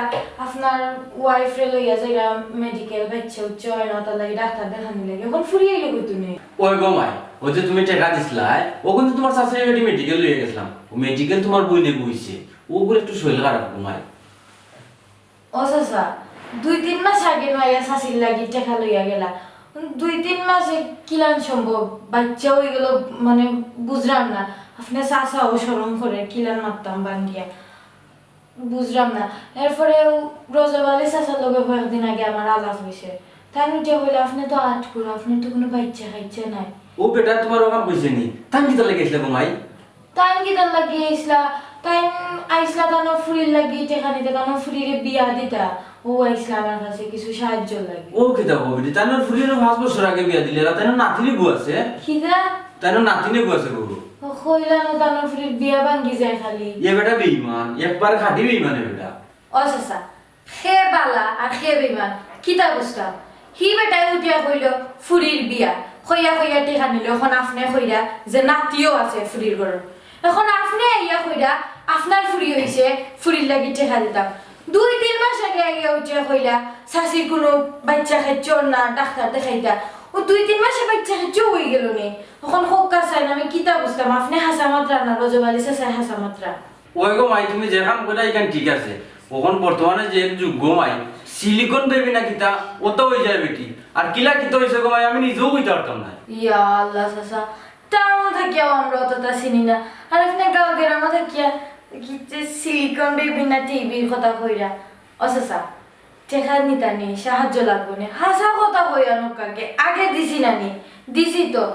আপনার ওয়াইফ রে লইয়া যাইরা মেডিকেল, বাচ্চা উচ্চা হয় না, তার লাগি ডাক্তার দেখানি লাগে। এখন ফুরি আইলো কই তুমি? ওই গো মাই, ওই যে তুমি টেকা দিছিলা, হ্যাঁ? ও কিন্তু তোমার শাশুড়ি বেটি মেডিকেল লইয়া গেছিলাম। ও মেডিকেল তোমার বইনে বইছে। ও বলে একটু শরীর খারাপ গো মাই। ও চাচা, দুই তিন মাস আগে নয়া চাচির লাগি টেকা লইয়া গেলা। দুই তিন মাসে কিলান সম্ভব? বাইচ্চা অইগেলো, মানে, বুঝরাম না। আপনে চাচাও শরম করে, কিলান মাততাম ভাঙ্গিয়া। বুঝরাম না। এরপরে ও রজব আলী চাচার লগে কয়েকদিন আগে আমার আলাপ অইছে। তাইন উঠিয়া কইলা, "আপনে তো আটকুর, আপনার তো কুনু বাইচ্চা কাইচ্চা নাই।" ও বেটা, তুমার অখান কইছে নি? তাইন কিতার লাগি আইছলা গো মাই? তাইন কিতার লাগি আইছলা? তাইন আইছলা তান ফুরির লাগি টেকা নিতা, তান ফুরিরে বিয়া দিতা। ও আইছলা আমার কাছে কিছু সাহায্যর লাগি। ও কিতা কও বেটি, তান ফুরিরে পাঁচ বছর আগে বিয়া দিলে, আর তান নাতিন এগু আছে। কিতা? তান নাতিন এগু আছে গো। ও কইলা না, তান ফুরির বিয়া ভাঙ্গি যায় খালি। এ বেটা বেইমান, একবার খাটি বেইমান এ বেটা। ও চাচা, হে বালা আর হে বেইমান, কিতা বুঝতাম? হি বেটায় উঠিয়া কইলো ফুরির বিয়া, কইয়া কইয়া টেকা নিলো। অখন আপনে কইরা যে নাতিও আছে ফুরির ঘরর, অখন আপনে আইয়া কইরা আপনার ফুরি অইছে, ফুরির লাগি টেকা দিতাম। দুই তিন মাস আগে আইয়া উঠিয়া কইলা চাচির কুনু বাইচ্চা কাইচ্চা না, ডাক্তার দেখাইতা। ও দুই তিন মাসে বাইচ্চা কাইচ্চা অইগেলো নি। অখন কউক্কা চাইন, আমি কিতা বুঝতাম? আপনে হাছা মাতরা না রজব আলী চাচায় হাছা মাতরা? ওই গো মাই, তুমি যেখান কইলা ইখান ঠিক আছে। অখন বর্তমানে যে যুগ গো মাই, সিলিকন বেবি না কিতা, অতা অই যায় বেটি। আর কিলা কিতা অইছে গো মাই, আমি নিজেও কইতাম পারতাম না। ইয়া আল্লাহ চাচা, টাউনো থাকিয়াও আমরা অততা চিনি না। আর আপনে গাঁও গেরামো থাকিয়া কিতা সিলিকন বেবি না টিবির কথা কইরা? ও চাচা, টেকা নিতা নি, সাহায্য লাগবো নি। হাছা কথা কইয়া নক্কাকে, আগে দিছি না নি? দিছি তো।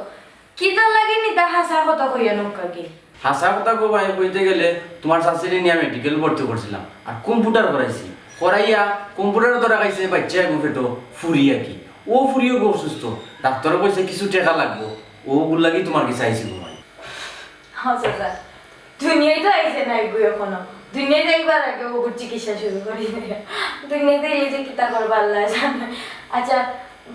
কিতার লাগি নিতা, হাছা কথা কইয়া নক্কাকে? হাছা কথা গো মাই কইতে গেলে, তুমার চাচিরে নিয়া মেডিকেল ভর্তি করছিলাম, আর কম্পিউটার করাইছি। করাইয়া কম্পিউটার ধরা খাইছে, বাইচ্চা এগু পেটো, ফুরি আর কি। ও ফুরিও গো অসুস্থ, ডাক্তারে কইছে কিছু টেকা লাগবো, ওগুর লাগি তুমার গেছে আইছি গো মাই। হ চাচা, দুনিয়াত তো আইছে না এগু অখনো। দুনিয়াত আইবার আগে ওগুর চিকিৎসা শুরু করি। দুনিয়াত আইলে যে কিতা করবা আল্লায় জানে। আচ্ছা,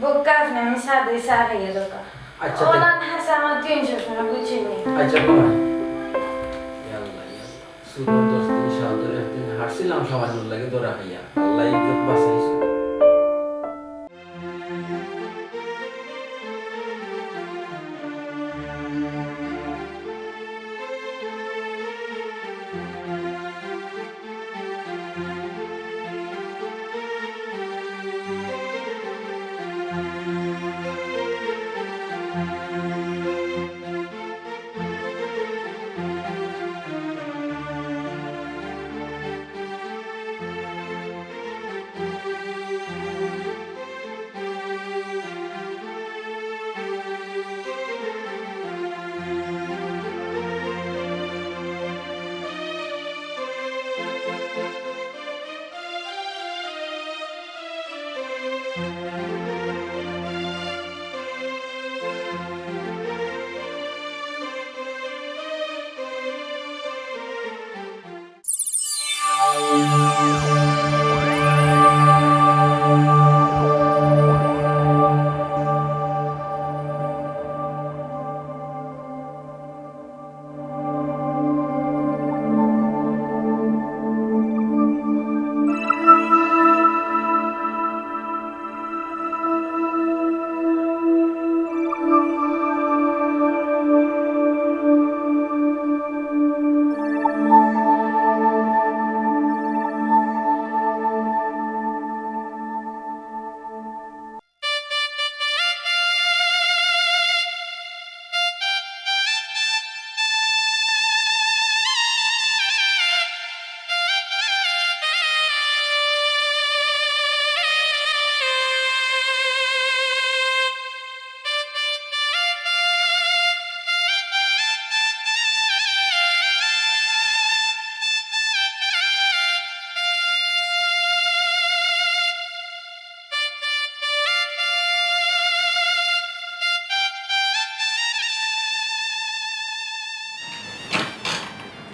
বউক্কা আপনে, আমি চা দেই, চা খাইয়া যাউক্কা। আচ্ছা, ও তে- না, হাছা মাত দিন সবসময় বুঝিনি। আচ্ছা, বাবা। ইয়া আল্লাহ, ইয়া আল্লাহ। জবরদস্তি সাদরে একদিন হারছিলাম সামান্য লাগে ধরা খাইয়া। আল্লায় ইজ্জত বাঁচাইছে।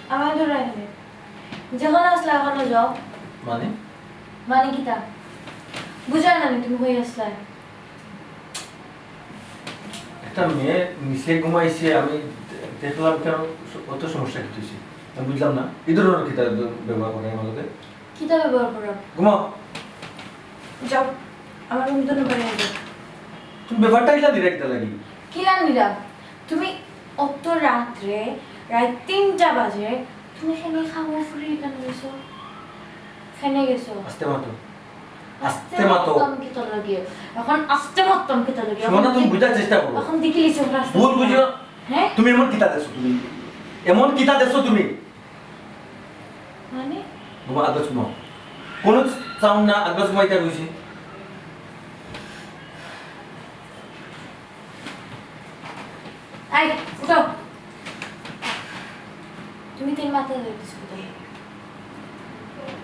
আমারে ধরো এখানে। যেখানো আছলা, অখানো যাও। মানে? মানে কিতা? বুঝো না নি তুমি কই আছলা? একটা মেয়ে নিচে ঘুমাইছে, আমি দে-, দেখলাম কেন, অত সমস্যা কিতা অইছে? আমি বুঝলাম না। এই ধরনের কিতা ব্যবহার করে আমার লগে? কিতা ব্যবহার করো? ঘুমাও। যাও, আমার রুম তো বাইরে যাও। তুমি ব্যাপারটা ইলা দিরা কিতা লাগি? কিলা নিরা? তুমি অত রাত্রে, রাইত তিনটা বাজে, তুমি কেনে খামো ফুরি কেনে গেছো? কেনে গেছো? আস্তে মাতো। আস্তে মাতো। মাততাম কিতা লাগি? এখন আস্তে মাততাম কিতা লাগি? সুমনা, তুমি বুঝার চেষ্টা করো। এখন দেখিলিছো রাস্তা। ভুল বুঝিও। হ্যাঁ? তুমি এমন কিতা দেখছো তুমি? এমন কিতা দেখছো তুমি? মানে? ঘুমা, আগে ঘুমাও। কোনো sound না, আগে ঘুমাইতে রইছি। এই, উঠো। তুমি তাইর মাথাত আত দিছো কিতা?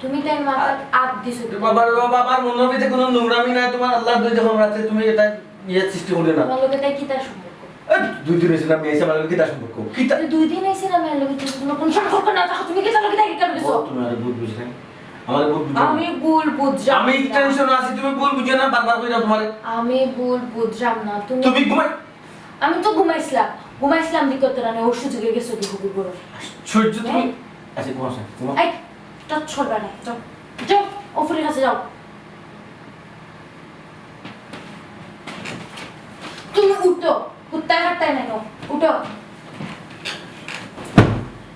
তুমি তাইর মাথাত আত দিছো কিতা? বাবা রে বাবা, আমার মনর ভিতরে কোনো নোংরামি নাই, তোমার আল্লাহর দুই যখন আছে, তুমি এটা ইয়ে সৃষ্টি করলে না। তোমার লগে তাইর কিতা সম্পর্ক? এই, দুই দিন অইছে না, আমি আইছি, আমার লগে কিতা সম্পর্ক? কিতা? তো দুই দিন অইছে না, আমার লগে তোমার কোনো সম্পর্ক না থাকো, তুমি কিতা লগে তাইর কেন গেছো? ও, তুমি আরে ভুল বুঝলে। আমারে ভুল বুঝো না। আমি ভুল বুঝলাম আমি না। Tension আছি, তুমি ভুল বুঝো না, বারবার কইরা তোমারে। আমি ভুল বুঝলাম না, তুমি তুমি ঘুমাই- আমি তো ঘুমাইছিলাম, ঘুমাইছিলাম দিকে তোরা নেই, ওর সুযোগে গেছো কি কুকুর বড়। আশ্চর্য তুমি। হ্যাঁ? আচ্ছা, ঘুমাও, ঘুমাও। এই, touch করবা না, যাও, যাও, অফুরের কাছে যাও। তুমি উঠো, কুত্তায় কাটতায় নাই, উঠো।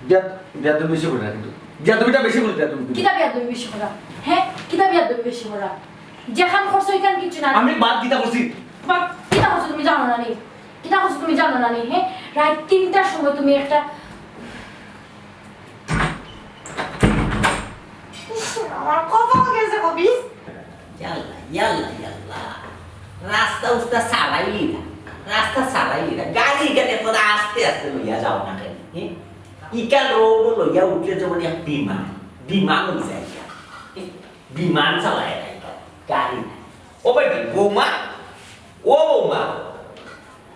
বিয়াদ-, বিয়াদবি বেশি করে না কিন্তু। বিয়াদবিটা বেশি করে দেয় তুমি। কিতা বিয়াদবি বেশি করা? হ্যাঁ? কিতা বিয়াদবি বেশি করা? যেখান করছো, ওইখান কিচ্ছু না। আমি বাদ কিতা করছি? বাদ কিতা করছো তুমি জানো না নি? কিতা করছো তুমি জানো না নি? হ্যাঁ? রাইত তিনটার সময় তুমি একটা, ইস, আমার কপাল গেছে গো, বিষ। ইয়াল্লা, ইয়াল্লা, ইয়াল্লা। রাস্তা উস্তা সারাইলি না। রাস্তা সারাইলি না। গাড়ি এখানে পরে আস্তে আস্তে লইয়া যাও না কেন? হ্যাঁ? ইকান রোড লইয়া উঠলে যেমন এক বিমান। বিমান হয়ে যায় ইকান। বিমান চালায় না ইকান। গাড়ি না। ও বেটি, বৌমা। ও বৌমা।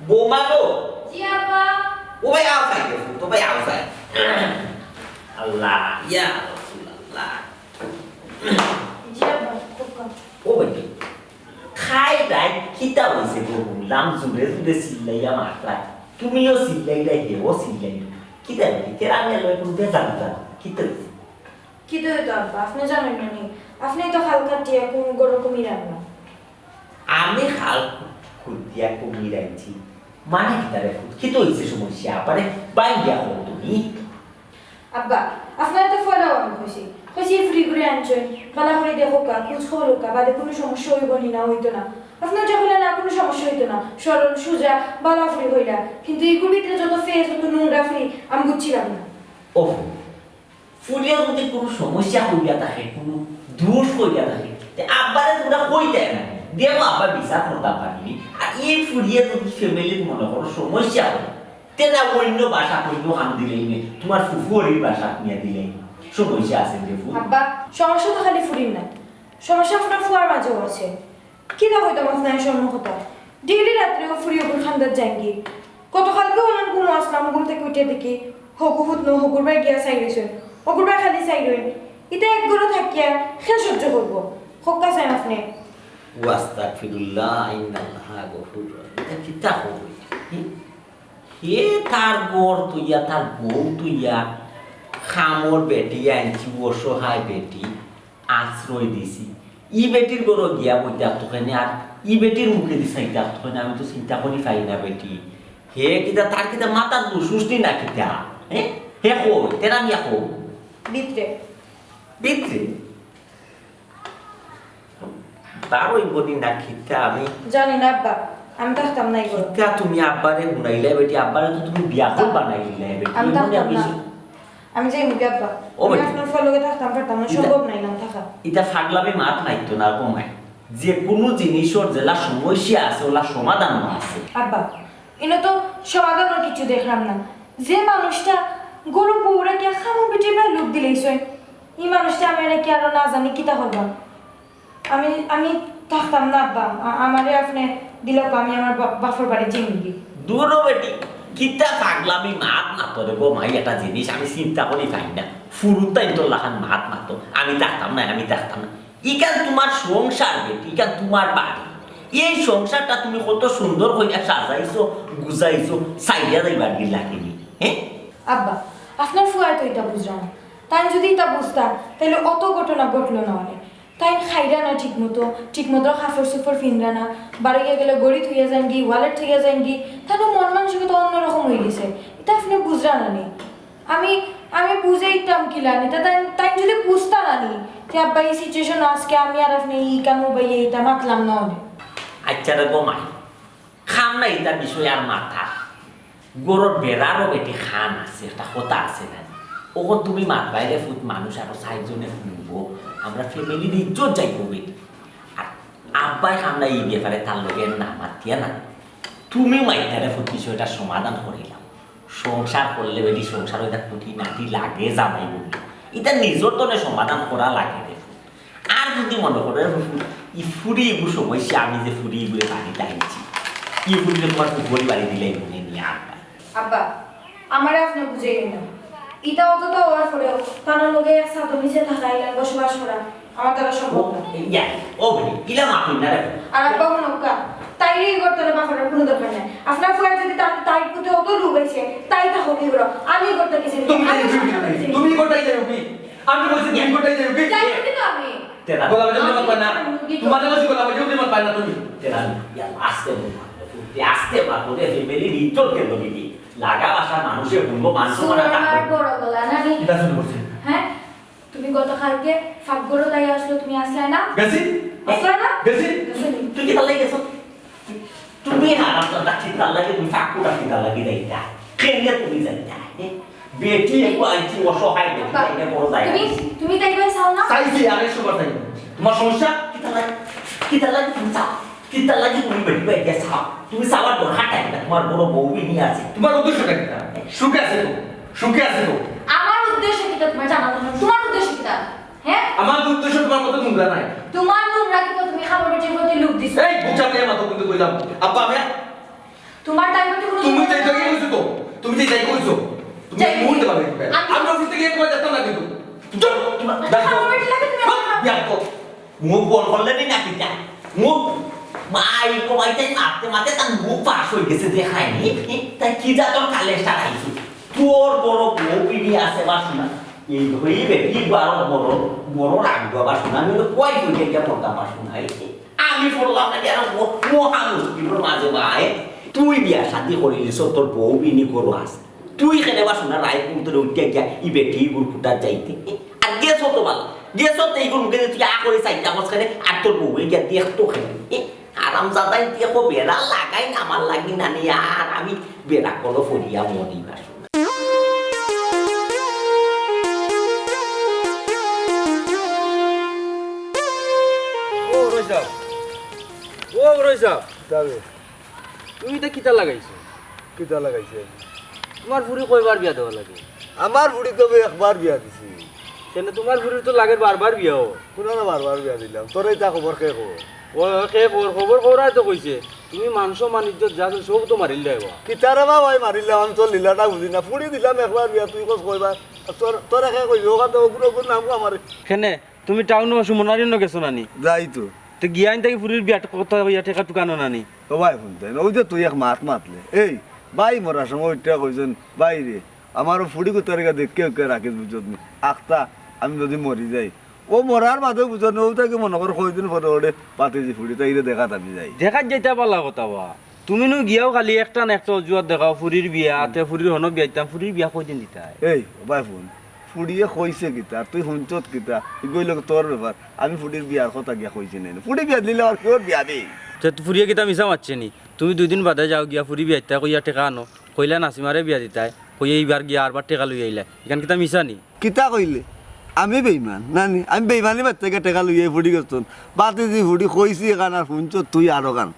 বৌমা গো। জি আব্বা। ও ভাই, আও সাইডে, তো ভাই, আও সাইড। আল্লাহ, ইয়া রাসূলুল্লাহ। জি আব্বা, খুব কম। ও ভাই, খাই রাইত কিতা হইছে গো? বললাম জুরে জুরে চিল্লাইয়া মাতরা। তুমিও চিল্লাইলা, হেও চিল্লাইলা। কিতা হইছে? তেরা আমি আলো এখন বেজান বেজান। কিতা হইছে? কিতা হইতো আব্বা? আপনি জানেন না নি? আপনি তো খাল কাটিয়া কুমু গরু কুমির আনবেন। আমি খাল খুদিয়া কুমির আনছি। মানে কিতা রে ফুত? কিতা হইছে সমস্যা? আপারে বাইঙ্গিয়া কও তুমি। আব্বা, আপনারে তো ফলাও আমি কইছি। কইছি ফুরি ঘুরে আনছইন। বালা করি দেখউক্কা, খোঁজ করউক্কা, বাদে কুনু সমস্যা হইবো নি না হইতো না। আপনি যে কইলা না কুনু সমস্যা হইতো না। সরল, সুজা, বালা ফুরি কইলা। কিন্তু ইগুর ভিতরে যত ফেজ, যত নোংরা ফুরি, আমি বুঝছিলাম না। ওহ, ফুরিয়ে যদি কুনু সমস্যা হইয়া থাকে, কুনু দোষ হইয়া থাকে, তে আব্বারে তোমরা কইতায় না। দেখো আব্বা বিচার করতা পারিনি। আর এই ফুরিয়ে যদি ফ্যামিলির মনে করো সমস্যা হয়, তে না অন্য বাসা, অন্য কাম দিলেই নে, তোমার ফুফুরির বাসা নিয়ে দিলেই নে। সমস্যা আছে যে ফুফু। আব্বা, সমস্যা তো খালি ফুরির না, সমস্যা আপনার ফুয়ার মাঝেও আছে। কিতা কইতাম আপনারে সম্মুখতা? ডেইলি রাত্রে ও ফুরি ওগুর খান্দাত যাইগি। গতকালকে ওনার ঘুমো আসলাম, ঘুম থাকি উঠিয়া দেখি হগু হুতনো হগুর বায় গিয়া চাই রইছইন। হগুর বায় খালি চাই রইন। ইতা এক ঘরো থাকিয়া কে সহ্য করবো? কউক্কা চাইন আপনে। ওয়াস্তাগফিরুল্লাহ, ইন্নাল্লাহা গফুরুর রহিম। ইতা কিতা কইবি? হি? হে তার ঘর থইয়া, তার বউ থইয়া, কামর বেটি আনছি, অসহায় বেটি। আশ্রয় দিছি। ই বেটির ঘরো গিয়া বই থাকতো কেনে আর ই বেটির মুখেদি চাই থাকতো কেনে, আমি তো চিন্তা করি পাই না বেটি। হে কিতা, তার কিতা মাথার দোষ উঠছে না কিতা? হে? হে কই? তেরা মিয়া কই? ভিতরে। ভিতরে? তার ওই বডি না কিতা আমি জানি না আব্বা, আমি থাকতাম না এই ঘরো। কিতা তুমি আব্বারে হুনাইলায় বেটি, আব্বারে তো তুমি বিয়া করে বানাইলিলায় বেটি। আমি এমন থাকতাম আমি না। আমি যাইমুগি আব্বা। ও আমি বেটি। আপনার ফুয়ার লগে থাকতাম পারতাম না, ইতা, সম্ভব নায় না থাকা। ইতা ফাগলামি মাত মাততো না গো মাই। যে কুনু জিনিসর যেলা সমস্যা আছে, ওলা সমাধানও আছে। আব্বা, ইনো তো সমাধানর কিচ্ছু দেখলাম না। যে মানুষটা ঘরো বউ রাখিয়া কামর বেটির বায় লোক দিলাইছইন, ই মানুষটা আমি রাখিয়া আরো না জানি কিতা করবা। আমি, আমি থাকতাম না আব্বা, আ-, আমারে আপনে দিলাউক্কা, আমি আমার বা-, বাপর বাড়ি যাইমুগি। দূর ও বেটি, কিতা ফাগলামি মাত মাতো রে গো মাই, একটা জিনিস আমি চিন্তা করি পাই না। ফুরুতাইন্তর লাখান মাত মাতো, আমি থাকতাম না, আমি থাকতাম না। ইখান তোমার সংসার বেটি, ইখান তোমার বাড়ি। এই সংসারটা তুমি কত সুন্দর করিয়া সাজাইছো, গুজাইছো, ছাড়িয়া যাইবার গি লাগেনি, হ্যাঁ? আব্বা, আপনার ফুয়ায় তো ইটা বুঝরা না। তাইন যদি ইটা বুঝতা, তাইলে অত ঘটনা ঘটলো না অনে। তাইন খাইরা না ঠিক মতো, ঠিক মতো কাপড় চোপড় ফিনরা না, বারইয়া গেলে ঘড়ি থইয়া যাইনগি, wallet থইয়া যাইনগি, তানু মন মানসিকতা অন্যরকম অইগেছে। ইটা আপনে বুঝরা না নি? আমি, আমি বুঝাইতাম কিলা নি? তা তাইন, তাইন যদি বুঝতা না তে আব্বা, ই situation আজকে আমি আর আপনে ই কানো বাইয়া ইতা মাতলাম না অনে। আচ্ছা রে গো মাই, খাম না ইতা বিষয় আর মাথা। ঘরর বেড়ারও বেটি খান আছে, একটা কথা আছে না? অখন তুমি মাতবায় রে ফুত, মানুষ আরো চাইরজনে হুনবো, আমরার family-র ইজ্জত যাইবো বেটি। আর আব্বায় খাম না ই ব্যাপারে তার লগে না মাতিয়া না। তুমি মাইতা রে ফুত, বিষয়টা সমাধান করিলাও। সংসার করলে বেটি সংসার অইতা খুঁটিনাটি লাগে জামাই বউত। ইতা নিজর তনে সমাধান করা লাগে রে ফুত। আর যুদি মনো করো রে ফুত, ই ফুড়ি ইগু সমস্যা, আমি যে ফুড়ি ইগুরে বাড়িত আনছি, ই ফুড়িরে তুমার ফুফুরি বাড়ি দিলে মনে নিয়া আব্বা। আব্বা, আমারে আপনে বুঝাইন না। ইতা অততা অওয়ার পরেও তান লগে এক ছাদর নিচে থাকা, ইলা বসবাস করা আমার দ্বারা সম্ভব না। ইয়া, ও ভাই, ইলা মাতুন না রে। আর আব্বা হুনউক্কা, তাইরে ই ঘর তনে বারইবার কুনু দরকার নাই। আপনার ফুয়ায় যুদি তার, তাইর প্রতি অত লোভ অইছে, তাই থাকউক ই ঘরো। আমি ই ঘর থাকি যাইমু। তুমি আমি যাইও, সংসার থাকি যাইমু। তুমি ই ঘর থাকি যাইও কি? আমি কইছি তুমি ই ঘর থাকি যাইও কি? যাইমু কিন্তু আমি। তেরা। গলা বাজাও, আমি মাত পায় না। কিন্তু তোমার কাছে গলা বাজাও, মাত পায় না তুমি। তেরা, ইয়া, আস্তে বল, আস্তে বল, তুই family-র ইজ্জত কেনে দিবি? লাগা ভাষা মানুষে হুনবো, মানুষ সুর মারা আমার ডাকবো। বড় গলা না নি? কিতা শুরু করছে? হ্যাঁ? তুমি গতকালকে ফাঁকঘরো তাই আসলো, তুমি আসলে না? গেছি। আসলে না? গেছি। গেছো নি? তুই কিতার লাগি গেছো? তুমি হারামজাদা, কিতার লাগি তুমি ফাঁকঘরো কিতার লাগি যাইতা? কেনে তুমি যাইতা? হ্যাঁ? বেটি একটু আইছি, অসহায় বেটি, আব্বা, তাইরে বড় জায়গা তুমি, দিছি। তুমি তাই করে চাও না? চাইছি, আড়াইশো বার চাইছি। তোমার সমস্যা? কিতার লাগি? কিতার লাগি তুমি চাও? কিতার লাগি তুমি বেটি বাইরে চাও? তুমি চাওয়ার দরকারটা কিতা? তোমার বড় বউ বিনি আছে। তোমার উদ্দেশ্যটা কিতা? সুখে আছে তো? সুখে আছে তো? আমার উদ্দেশ্য কিতা তোমার জানা দরকার? তোমার উদ্দেশ্য কিতা? হ্যাঁ? আমার উদ্দেশ্য তোমার মতো নোংরা নাই। তোমার নোংরা কিতা তুমি খাবার বেটির প্রতি লোভ দিছো? এই, বুক চাপড়ে মাথা কিন্তু কইলাম। আব্বা, আমি তোমার তাই বলতে কোনো তুমি তাই তাই কইছো তো? তুমি তাই তাই কইছো? তুমি যাই মুহূর্তে পাবে। আমি আমি অফিস থেকে তোমার দেখতাম না কিন্তু। চুপ! তোমার দেখো। খাবার বেটি লাগে তুমি আমার বিয়ার তো। মুখ বন্ধ করলে নি না কিতা? মুখ মাই কমাইতে মারতে মারতে তার মুখ পাশ হয়ে গেছে, দেখায়নি। তাই কি যা তোর কালে সারাইছো? তোর বড় বউ বিনি আছে বা শোনা। এই হইবে কি বড় বড় বড় রাখবো বা শোনা। আমি তো কই হইতে গিয়া পড়তাম বা শোনা। আমি পড়লাম না, যেন ম-, মহা মুশকিলর মাঝে ভাই। তুই বিয়া শাদি করিলিস, তোর বউ বিনি করো আস। তুই কেনে বা শোনা রায় কুম তোর উঠিয়া গিয়া ই বেটি গুরকুটার যাইতে। আর গেছো তো ভালো। গেছো তো এইগুলো মুখে তুই আ করে চাইতে আমার কেনে, আর তোর বউ গিয়া দেখ তো কেনে। আরাম জাদাই দিয়ে কো বেড়া লাগাই না আমার লাগি না নি, আর আমি বেড়া কোনো ফরিয়া মরি বা শোনা। ও রইসা, ও রইসা। তবে তুমি ইতা কিতা লাগাইছো? কিতা লাগাইছে? তোমার ফুড়ি কয়বার বিয়া দেওয়া লাগে? আমার ফুড়ি তো আমি একবার বিয়া দিছি। কেনে তোমার ফুড়ির তো লাগের বারবার বিয়া অয়। কুনানো বারবার বিয়া দিলাম? তোরে ইতা খবর কে কয়? ও, কে কয়? খবর করায় তো কইছে। তুমি মান সম্মান ইজ্জত যা আছে সব তো মারিলাইবা। কিতারে বা ভাই মারিলাম? আমি তোর লীলাটা বুঝি না। ফুড়ি দিলাম একবার বিয়া, তুই কস কয়বার? আর তোর, তোরে কে কইবে? ওখান তো ওগুলো, ওগুলো নাম আমার। কেনে? তুমি টাউনো সুমনার ইনো গেছো না নি? যাই তো। তো গিয়া আইন থাকি ফুড়ির বিয়ার কথা কইয়া টেকা টুকা আনো না নি? ও ভাই, হুনতে না, ওই যে তুই এক মাত মাতলে, এই ভাই মরার সময় ওইটা কইছেন, "ভাই রে, আমার ফুড়ি কুতারে গা দেখে ওকে রাখিস, বুঝছত নি? আখতা, আমি যদি মরি যাই।" ও মরার বাদে বুঝছত নি, ও তাকে মনে কর কয়দিন পরে ওরে পাতিজি ফুড়ি, তাইরে দেখাত আমি যাই। দেখাত যাইতা পালা কথা বা। তুমি নু গিয়াও খালি একটা না একটা অজুহাত দেখাও, ফুড়ির বিয়া, তে ফুড়ির হনো বিয়া দিতাম, ফুড়ির বিয়া কয়দিন দিতায়? এই, ও ভাই হুন, ফুড়িয়ে কইছে কিতা, আর তুই হুনছত কিতা, ইগু অইলো তোর ব্যাপার। আমি ফুড়ির বিয়ার কথা গিয়া কইছি না। ফুড়ি বিয়া দিলে আর কিওর বিয়া দেই? তে ফুড়িয়ে কিতা মিছা মাতছে নি? তুমি দুই দিন বাদে যাও গিয়া ফুড়ি বিয়া দিতায় কইয়া টেকা আনো, কইলা নাসিমারে বিয়া দিতায়, কইয়া এইবার গিয়া আরবার টেকা লই আইলা, ইখান কিতা মিছা নি? কিতা কইলে? আমি বেইমান না নি? আমি বেইমানি মাততে গিয়া টেকা লইয়া ফুড়ি গেছতন। বাতিজি ফুড়ি কইছি এখান আর হুনছত তুই আরোখান।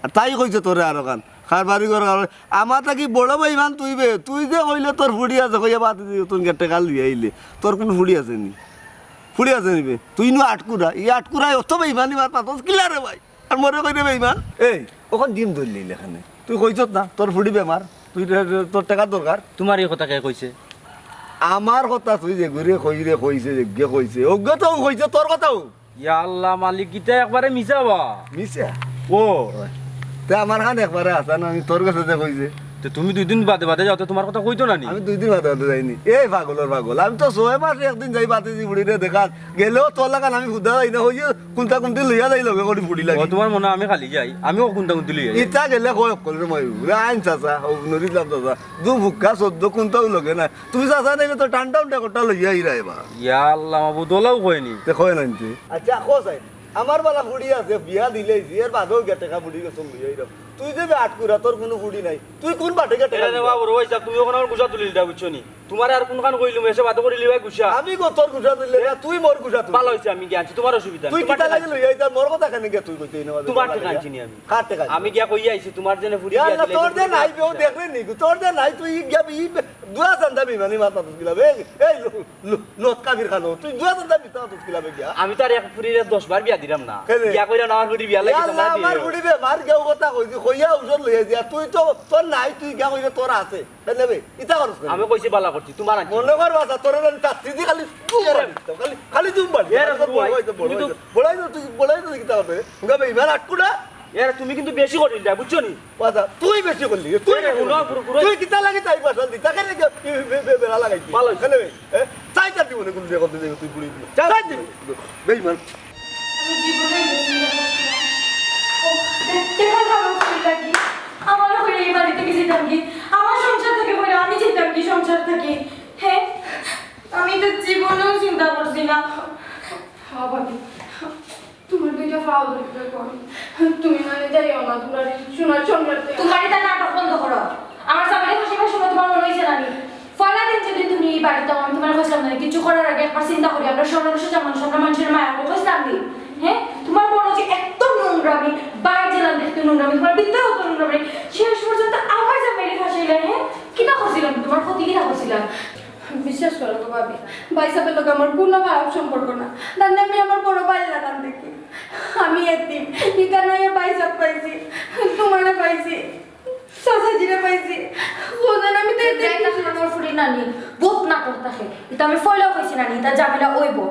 আর তাই কইছে তোরে আরোখান। কারবারি কর, কারবারি। আমার থাকি বড় বেইমান তুই বে। তুই যে কইলে তোর ফুড়ি আছে, কইয়া বাতিজি তুই গেটে কাল লইয়া আইলে। তোর কুন ফুড়ি আছে নি? ফুড়ি আছে নি বে? তুই নু আটকুরা। ই আটকুরায় অত বেইমানি মাত পাতস কিলা রে ভাই? আর মরে কই রে বেইমান? এই, অখন ডিম ধরলি এখানে। তুই কইছত না, তোর ফুড়ি বেমার। তুই রে, রে, তোর টেকার দরকার। তোমার ই কথা কে কইছে? আমার কথা তুই যেগুরে কইরে কইছে, যেগে কইছে। অগ্গে তো কইছে, তোর কথাও। ইয়া আল্লাহ মালিক, ইতা একবারে মিছা বা? মিছা? ও। তে আমার খান একবারে হাছা না, আমি তোর গেছে যে কইছে। তে তুমি দুই দিন বাদে বাদে যাও, তে তুমার কথা কইতো না নি? আমি দুই দিন বাদে বাদে যাই নি। এই পাগলর পাগল, আমি তো ছয় মাসে একদিন যাই বাতিজি ফুড়িরে দেখাত। গেলেও তোর লাখান আমি হুদা যাই না, অইয়া কুন্তা কুন্তি লইয়া যাই লগে করি ফুড়ি লাগি। ও, তুমার মনো আমি খালি যাই, আমিও কুন্তা কুন্তি লইয়া যাই। ইতা গেলে কয় অকল রে মায়ু, রে আইন চাচা, ও নুর ইসলাম চাচা, দু ভুক্কা চোদ্দ কুন্তাও লগে না। তুমি চাচা নাইলে তো ঠান্ডা উন্ডা কটা লইয়া আইরা এবার। ইয়া আল্লাহ মাবুদ, ওলাও কয় নি। তে কয় না নি তে। আচ্ছা, কও চাই, আমার বালা ফুড়ি আছে, বিয়া দিলাইছি, এর বাদেও গিয়া টেকা ফুড়ি গেছে লইয়া আইরাম। তুই যে বে আটকুরা, তোর কুনু ফুড়ি নাই, তুই কুন বাটে গিয়া টেকা এরে দিবে? বাবু, রোহিত সাব, তুমি অখন আমার গুছা তুলিলিতা, বুঝছো নি? তুমারে আর কুনখান কইলুম, এসে বাদে করিলিবায় গুছা। আমি গো তোর গুছা তুলিলে না, তুই মোর গুছা তুলিলে। ভালা অইছে, আমি গিয়া আনছি, তুমার অসুবিধা নাই, তুই তুমার কিতা টেকা লাগি আনছি। লইয়া আইতার, মোর কথা কেনে গিয়া তুই কইতে ইনো বাদে তুমার টেকা আনছি নি আমি। কার টেকা আনছি? আমি গিয়া কইয়া আইছি, তুমার যেনে ফুড়ি ইয়া বিয়া আল্লাহ, দিলাইছি, তোর যে নাই, বেও দেখরে নি, তোর যে নাই, তুই গিয়া ই দুয়া চান্দা বেইমানি মাত মাতস কিলা বে? এই লো, লো, লত কাফির খানো, তুই দুয়া চান্দা মিছা মাতস কিলা বে গিয়া? আমি তো আর এক ফুড়িরে দশ বার বিয়া দিরাম না। কেনে? গিয়া কইরা না, আমার ফুড়ি বিয়া ইয়া লাগি আল্লাহ, আমার ফুড়ি বে, মার গেও কথা কইছি, কইয়া ঔষধ লইয়া দিয়া, তুই তো, তোর নাই, তুই গিয়া কইরা তোর আছে। তাই না বে? ইতা করস না। আমি কইছি বালা করছি, তুমার আনছি। মনো কর বাসা, তোরে আমি তাত্তি দি খালি জুম এরে। বাড়ি দিতাম, খালি, খালি জুম বাড়ি দিতাম। এরে খালি তো বড় বড়, হইতো, বড় তুমি তো হইতো, বড় হইতো, কিতা হবে? হুঙ্গা বে, ইমান আটকু না? এরে তুমি কিন্তু বেশি করিলিতা, বুঝছো নি? বাসা, তুই বেশি করলি, তুই এরে বেশি হুনো, করলি। পুরো, পুরো তুই কিতা লাগি তাই বাসা দি, তাকে রেখে বে-, বে-, বে-, বেড়া লাগাইছি। ভালা হইছে। কেন বে? এ? চাই তার জীবনে কোনো বিয়ে করতে যাইবে তুই বুড়ি দিয়ে। চাই। চাই দিবি। বেইমান। আমি জীবনে গেছি না। ও, দে-, দেখো না আমার ফুড়ি লাগি। আমার হইলে এই বাড়ি থাকি যাইতাম কি? আমার সংসার থাকি কইরা আমি যাইতাম কি সংসার থাকি? হ্যাঁ? আমি তো জীবনেও চিন্তা করছি না। হ্যাঁ, ভাবি। তুমার দুইটা পাও ধরি কই। তুমি মানে যাইও না, তুমার এই সোনার সংসার থাকি। তুমার ইতা নাটক বন্ধ করো। আমার জামাইরে ফাঁসাইবার সময় তুমার মনো অইছে না নি? পয়লা দিন যেদিন তুমি ই বাড়িত, আমি তুমারে কইছিলাম না নি, কিছু করার আগে একবার চিন্তা করি, আমরা সরল সোজা মানুষ, আমরা মানষরে মায়া করি, কইছিলাম নি? হ্যাঁ? তুমার মনো যে এত নোংরামি, বাইর জেলান দেখতে নোংরামি, তুমার ভিতরে অত নোংরামি, শেষ পর্যন্ত আমার জামাইরে ফাঁসাইলা, হ্যাঁ? কিতা করছিলাম? তুমার ক্ষতি কিতা করছিলাম? বিশ্বাস করো গো ভাবি, ভাইসাবর লগে আমার কুনু খারাপ সম্পর্ক না। তানরে আমি আমার বড় ভাইর লাখান দেখি। আমি এতিম, ইখান আইয়া ভাইসাব পাইছি, তুমারে পাইছি। চাচাজিরে পাইছি। বুঝেন, আমি তো এতে যাই থাকলে আমার ফুড়ি নানি, বহুত নাটক থাকে। ইতা আমি পয়লাও কইছি নানি, ইতা ঝামেলা অইবো।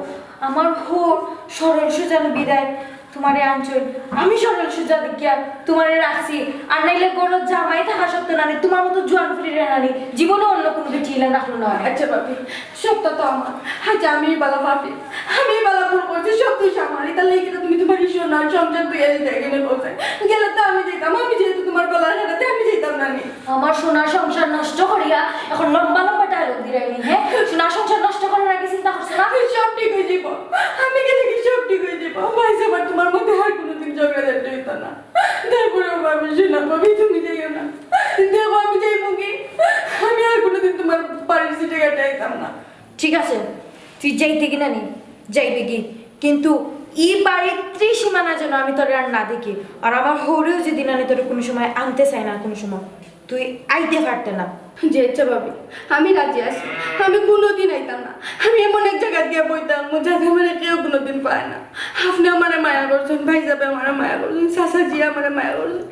আমার হউর সরল সুজা বিদায় তুমারে আনছইন। আমি সরল সুজা দেখিয়া তুমারে রাখছি। আর নাইলে ঘরো জামাই থাকা সত্ত্বেও নানি, তুমার মতো জোয়ান ফুড়িরে নানি, জীবনে অন্য কুনু বেটি ইলা রাখলো না। আচ্ছা ভাবি, সবটা তো আমার। আচ্ছা, আমি বালা ভাবি, আমি বালা ভুল করছি, সব দোষ আমার। ইতার লাগি কিতা তুমি তুমার এই সোনার সংসার তুই এই জায়গায় নিয়ে বসে গেলে তো আমি যাইতাম, আমি যেহেতু তুমার গলার হারাতে আমি যাইতাম না নি। আমার সোনার সংসার নষ্ট করিয়া এখন লম্বা লম্বা ডায়লগ দিরায়নি, হ্যাঁ? সোনার সংসার নষ্ট করার আগে চিন্তা করছো না? আমি সব ঠিক অই যাইব, আমি গেলে কি সব ঠিক অই যাইব। ভাইসাব আর তুমার মধ্যে আর কোনোদিন ঝগড়া ঝাটি অইতো না। তারপরে আমি সোনা ভাবি তুমি যাইও না, দেখো আমি যাইব কি, আমি আর কোনোদিন তুমার বাড়ির সিটে গাটে আইতাম না। ঠিক আছে, তুই যাইতে কি নানি, যাইতে কি, কিন্তু ই বাড়ির ত্রিসীমানা যেন আমি তোরে আর না দেখি। আর আমার হউরেও যদি নানি তোরে কুনু সময় আনতে চাই না, কুনু সময় তুই আইতে পারতে না। জি আচ্ছা ভাবি, আমি রাজি আছি, আমি কুনুদিন আইতাম না। আমি এমন এক জাগাত গিয়া বইতাম যাতে আমারে কেউ কুনুদিন পায় না। আপনে আমারে মায়া করছইন, ভাইসাবে আমারে মায়া করছইন, চাচাজিয়ে আমারে মায়া করছইন,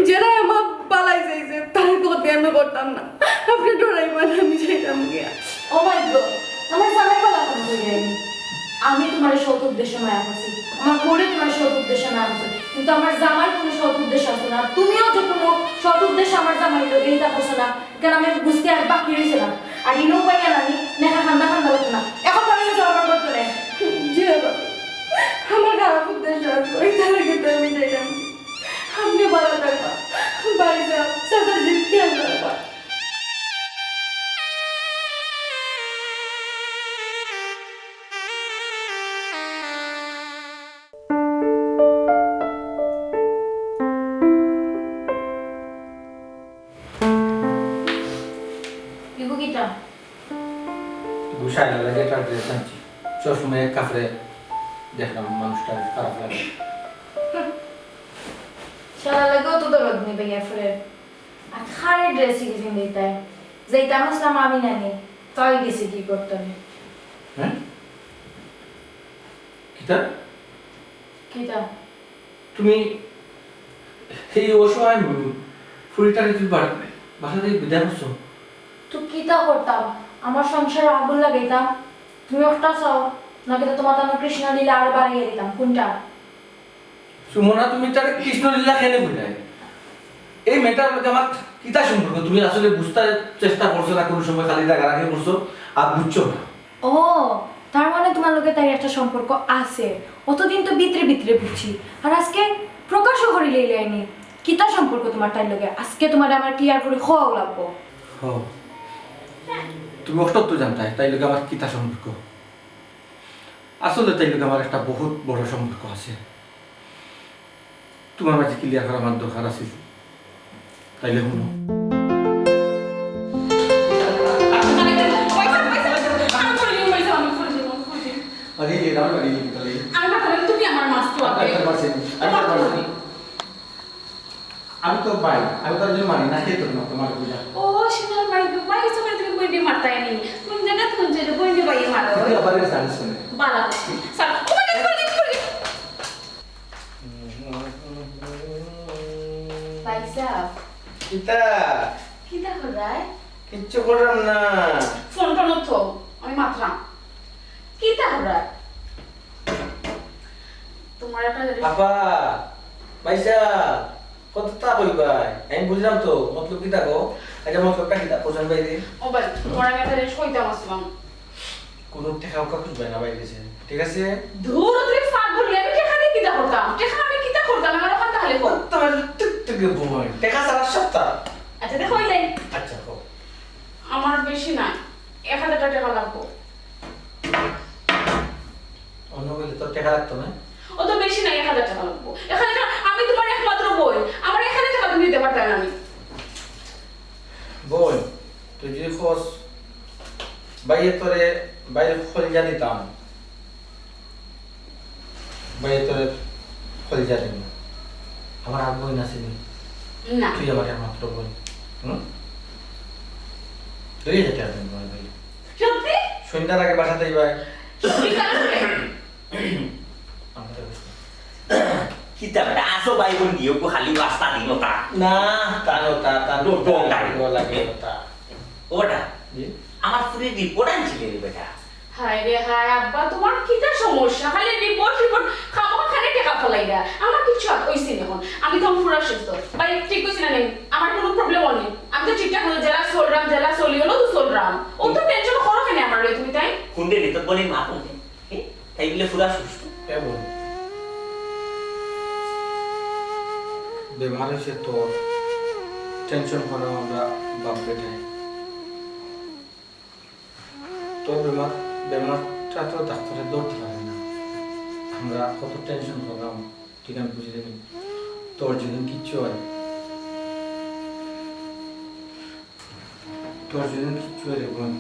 যেরা আমার বালাই চাইছে, তারার ক্ষতি আমি করতাম না। আপনে ডরাইবা না, আমি যাইতাম গিয়া। ও মাই গড, আমার জামাই বালা কাম করি আইনি। আমি তুমারে সৎ উদ্দেশ্যে মায়া করছি, আমার হউরে তুমারে সৎ উদ্দেশ্যে মায়া করছে, কিন্তু আমার জামাইর কুনু সৎ উদ্দেশ্য আছে না। তুমিও যে কুনু সৎ উদ্দেশ্যে আমার জামাইর লগে ইতা করছো না, কেনে আমি বুঝতে আর বাকি রইছে না। আর ইনো পাইয়া নানি, নেখা খান্দা খান্দা লাগতো না। এখন বাড়ি যাও আমার ঘর থনে। জি বাবা, আমার খারাপ উদ্দেশ্য আছে, ওই তার আগে তো আমি যাইলাম। আপনে বালা থাকবা, ভাইসাব, চাচাজির খেয়াল রাখবা। ইগু কিতা? গুছাইলা লাগে একটা ড্রেস আনছি। সবসময় এক কাপড়ে দেখলাম মানুষটা খারাপ লাগে। শালা লাগেও তো দরদ নেই ভাইয়া ফ্রেন্ড। আর খারে ড্রেস হিগিস পিন্দাইতায়। যাইতাম আসলাম আমি নানি। তাই গেছি কি করতাম? হ্যাঁ? কিতা? কিতা? তুমি এই অসহায় ফুড়িটারে তুমি বাড়ি, বাসা থাকি বিদায় করছো? তো কিতা করতাম? আমার সংসারে আগুন লাগাইতাম? তুমি একটা চাও, নাকি তো তুমার তানো কৃষ্ণলীলা আর বাড়াইয়া দিতাম, কুনটা? সুমনা, তুমি তারে কৃষ্ণলীলা কেনে কইলায়? এই মেয়েটার লগে আমার কিতা সম্পর্ক? তুমি আসলে বুঝতে চেষ্টা করছো না, কোনো সময় খালি রাগারাগি করছো আর বুঝছো না। ও, তার মানে তোমার লগে তাইর একটা সম্পর্ক আছে। অতদিন তো ভিতরে ভিতরে বুঝছি, আর আজকে প্রকাশও করি লইলায়নি। কিতা সম্পর্ক তোমার তাইর লগে? আজকে তোমারে আমার ক্লিয়ার করি কওয়া লাগবো। ও, তুমি অত তো জানতায় তাইর লগে আমার কিতা সম্পর্ক? আসলে তাইর লগে আমার একটা বহুত বড় সম্পর্ক আছে। তোমার মাঝে ক্লিয়ার করা আমার দরকার আছিল। তাইলে হুনো। আরে, এরা আমার বাড়ি নিয়ে তাহলে। আমি না বললাম, তুমি আমার মাস্ত আগে। আমি তো পারছি না। আমি তো পারছি না। আমি তো ভাই, আমি তার জন্য মানি না, খেয়ে তো না তোমার পূজা। ও, সোনার ভাই, ভাই, তোমার তুমি বইনরে মারতায় নি। কোন জায়গা তুমি যে বইনরে ভাই মারো? তুই আবার এটা জানিস না। বালা। স্যার, তোমার কাছে বলি, বলি। ভাই সাহেব। কিতা? কিতা করায়? কিচ্ছু করলাম না। ফোন টোন তো, আমি মাতরাম। কিতা করায়? তোমার একটা জিনিস আপা, ভাই সাহেব, কত তা কইবায়? আমি বুঝলাম তো, মতলব কিতা গো? আচ্ছা, মতলবটা কিতা? কোথায় বাইরে? ও ভাই, তোমার আমি একটা জিনিস কইতাম আসলাম। কোনো টেকা ওকা খুঁজবে না বাইরে যে, ঠিক আছে? ধুর, তুমি পাগল, আমি টেকা দিয়ে কিতা করতাম? টেকা আমি কিতা করতাম? আমার ওখান তাহলে কর। তোমার টুকটুকে বই, টেকা ছাড়া সব তার। আচ্ছা, দেখো, ওই লাইন। আচ্ছা, কও। আমার বেশি নাই, এক হাজার টেকা লাগবো। অন্য বলে তোর টেকা লাগতো না? ও তো বেশি নাই, এক হাজার টেকা লাগবো। এক হাজার টেকা, আমি তোমার একমাত্র বই, আমার এক হাজার টেকা তুমি দিতে পারতায় না আমি। বই, তুই যদি খোঁজ, ভাইয়ে তোরে, ভাইয়ে খোঁজ জানিতাম। ভাইয়ে তোরে খোঁজ জানি না। আমার আর বই না চিনি। না। তুই আমার একমাত্র বই। হুম? দুই হাজার টেকা দিন তোমার ভাই। সত্যি? সন্ধ্যার আগে বাসাত আইবায়। সত্যি কালকে? আমাদের অবস্থা। কিতা বেটা, আসো ভাই বোন দিয়ে, ওকে খালি রাস্তা দিন ওটা। না, তা না, তা, তা না, ডোন্ট, ডোন্ট, তা লাগে ওটা। ওটা? জি? আমার ফুরির রিপোর্ট আনছিলে রে বেটা। হায় রে হায়, আব্বা, তোমার কিতা সমস্যা? খালি রিপোর্ট, রিপোর্ট, খামোখা খালি টেকা ফালাইরা। আমার কিচ্ছু আর কইছি না এখন। আমি তো পুরা সুস্থ। ভাই, ঠিক কইছি না নি? আমার কোনো প্রবলেম অর নি। আমি তো ঠিকঠাক মতো যেলা চলরাম, যেলা চলি অলা তো চলরাম। অত টেনশন করো কেনে আমার লগে তুমি, তাই? কোন দিন তোর বোনের মা কোন দিন? এ? তাই বলে পুরা সুস্থ। এ বোন, বেমার হইছে তোর, টেনশন করো আমরা বাপ বেটায়। তোর বেমার, বেমারটা তো ডাক্তারে ধরতে পারে না। আমরা কত টেনশন করলাম, ঠিক আমি বুঝি দেবি। তোর যদি কিচ্ছু হয়, তোর যদি কিচ্ছু হয় রে বোন,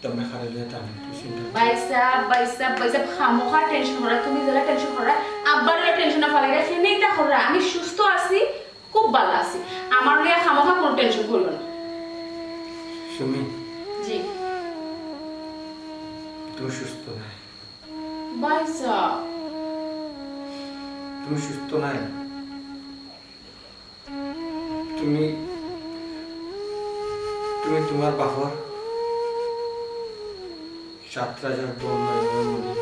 তোমরা খারাপ হয়ে টানো, তুই চিন্তা করিস না। ভাই সাহেব, ভাই সাহেব, ভাই সাহেব, খামোখা টেনশন কররা, তুমি যেলা টেনশন কররা, আব্বার লইয়া টেনশন না ফালাইরা, কেনে ইতা কররা? আমি সুস্থ আছি, খুব ভালা আছি। আমার লইয়া খামোখা কোনো টেনশন করিও না। সুমি। জি। তুমি সুস্থ নাই। ভাই সাহেব। তুমি সুস্থ নাই। তুমি, তুমি তোমার বাপর সাত রাজার বউ নয়, বউ নয়।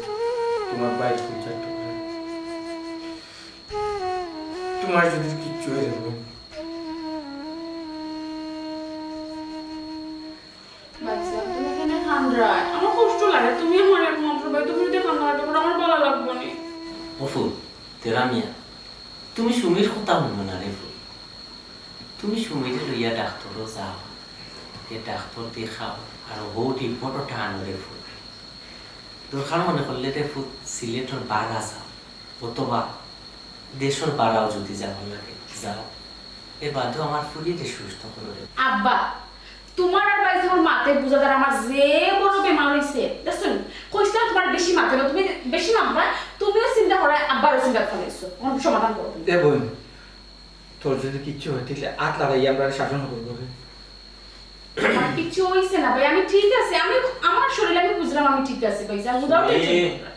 তোমার ভাইর কলিজার টুকরা। তোমার যদি কিচ্ছু হয়ে যাবে, ভাই সাহেব, তুমি কেনে কান্দরায়? আমার কষ্ট লাগে, তুমি আমার একমাত্র ভাই, তুমি যদি কান্দাকাটি করো, আমার ভালা লাগবো নি। ও ফুত, তেরা মিয়া, তুমি সুমির কথা হুনো না রে ফুত। তুমি সুমিরে লইয়া ডাক্তরো যাও, তে ডাক্তর দেখাও, আর হউ রিপোর্টও টানো রে ফুত। দরকার মনে করলে রে ফুত সিলেটর বারা যাও, অথবা দেশর বারাও যদি যাওয়া লাগে, যাও। এর বাদেও আমার ফুরিরে সুস্থ করো রে। আব্বা, তোমার আর ভাই তোমার মাতে বুঝা তার আমার যে বড় বেমার হইছে, দেখছো নি? কইছিলাম তোমার বেশি মাতে না, তুমি বেশি মাতবা, তুমিও চিন্তা করো, আব্বারও চিন্তা ফালাইছো। এখন সমাধান করো তুমি। এ বোন, তোর যদি কিচ্ছু হয়, তাহলে আত লাগাই আমরা শাসন করবো রে। আমার কিচ্ছু হইছে না ভাই, আমি ঠিক আছি, আমি আমার শরীর আমি বুঝলাম আমি ঠিক আছি ভাই, যা উদাও টেনশন করো না।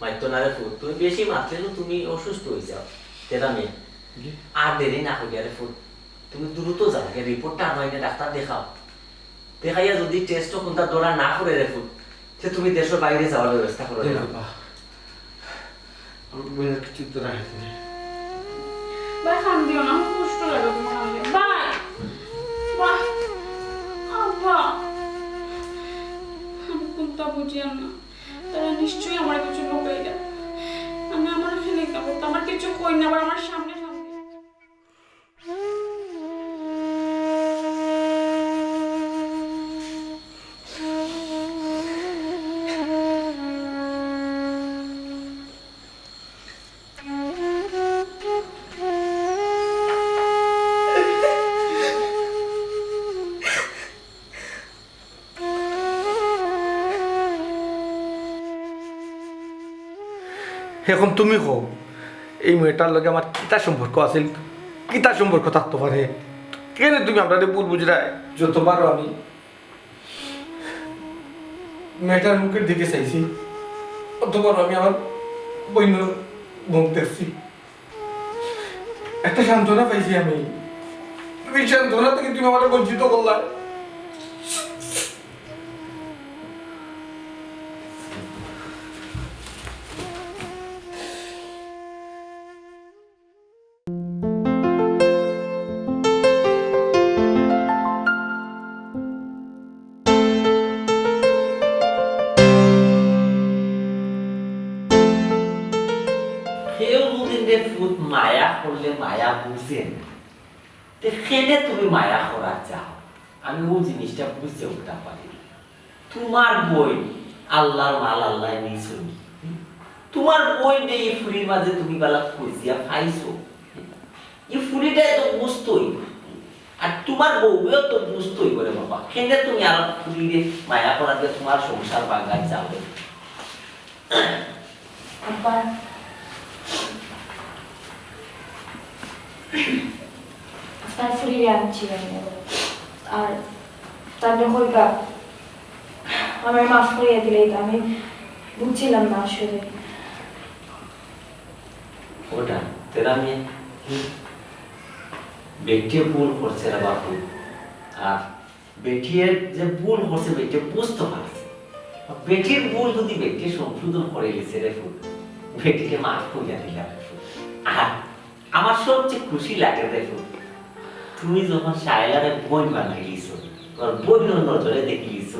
মাইতো না রে ফুত, তুমি বেশি মাতলে তো তুমি অসুস্থ হয়ে যাও। তেরা মিয়া, জি। আর দেরি না করিয়া রে ফুত, তুমি দ্রুত যাও, গিয়া রিপোর্টটা আনো, এনে ডাক্তার দেখাও। দেখাইয়া যদি টেস্টও কোনটা ধরা না পড়ে রে ফুত, তে তুমি দেশর বাইরে যাওয়ার ব্যবস্থা করো রে রে। বাবা, আমার বোনের কিছু তো রাখে তুমি। ভাই, কান্দিও না, আমার কষ্ট লাগে তোমার কান্দে। ভাই, বাহ, আব্বা, আমি কোনটা বুঝিয়ার না। তারা নিশ্চয়ই আমার কিছু লুকাইলা। আমি আমার ফিলিংটা করতে, আমার কিছু কই না, আবার আমার সামনে সামনে। এখন তুমি কও, এই মেয়েটার লগে আমার কিতা সম্পর্ক আছিল, কিতা সম্পর্ক থাকতো পারে? কেনে তুমি আমরারে ভুল বুঝরায়? যতবারও আমি মেয়েটার মুখের দিকে চাইছি, ততবারও আমি আমার বইনর মুখ দেখছি। একটা সান্ত্বনা পাইছি আমি। তুমি সান্ত্বনা থেকে তুমি আমারে বঞ্চিত করলা। কেউ যদি রে ফুত মায়া করলে মায়া বুঝে না, তে কেনে তুমি মায়া করার চাও? আমি ও জিনিসটা বুঝে উঠতাম পারি না। তোমার বইন আল্লাহর মাল, আল্লায় নিছইন। তোমার বইনরে এই ফুরির মাঝে তুমি বালা খুঁজিয়া পাইছো। এই ফুরিটায় তো বুঝতই। আর তোমার বউয়েও তো বুঝতই করে বাবা। কেনে তুমি আর ফুরিরে মায়া করাতে তোমার সংসার ভাঙার চাও? আব্বা, আপনার ফুরিরে আনছি আমি। আর তারপরে কইবা, আমারে মাফ করিয়া দিলে তো আমি বুঝছিলাম না আসলে। ওটা, তেরা মেয়ে, বেটি ভুল করছে রে বাপু। আর বেটিয়ে যে ভুল করছে, বেটিয়ে বুঝতে পারছে। বেটির ভুল যদি বেটিয়ে সংশোধন করে গেছে রে ফুত, বেটিরে মাফ করিয়া দিলাম রে ফুত। আর আমার সবচেয়ে খুশি লাগে রে ফুত, তুমি যখন শায়লারে বইন বানাইলিছো, তোর বইনর নজরে দেখিলিছো,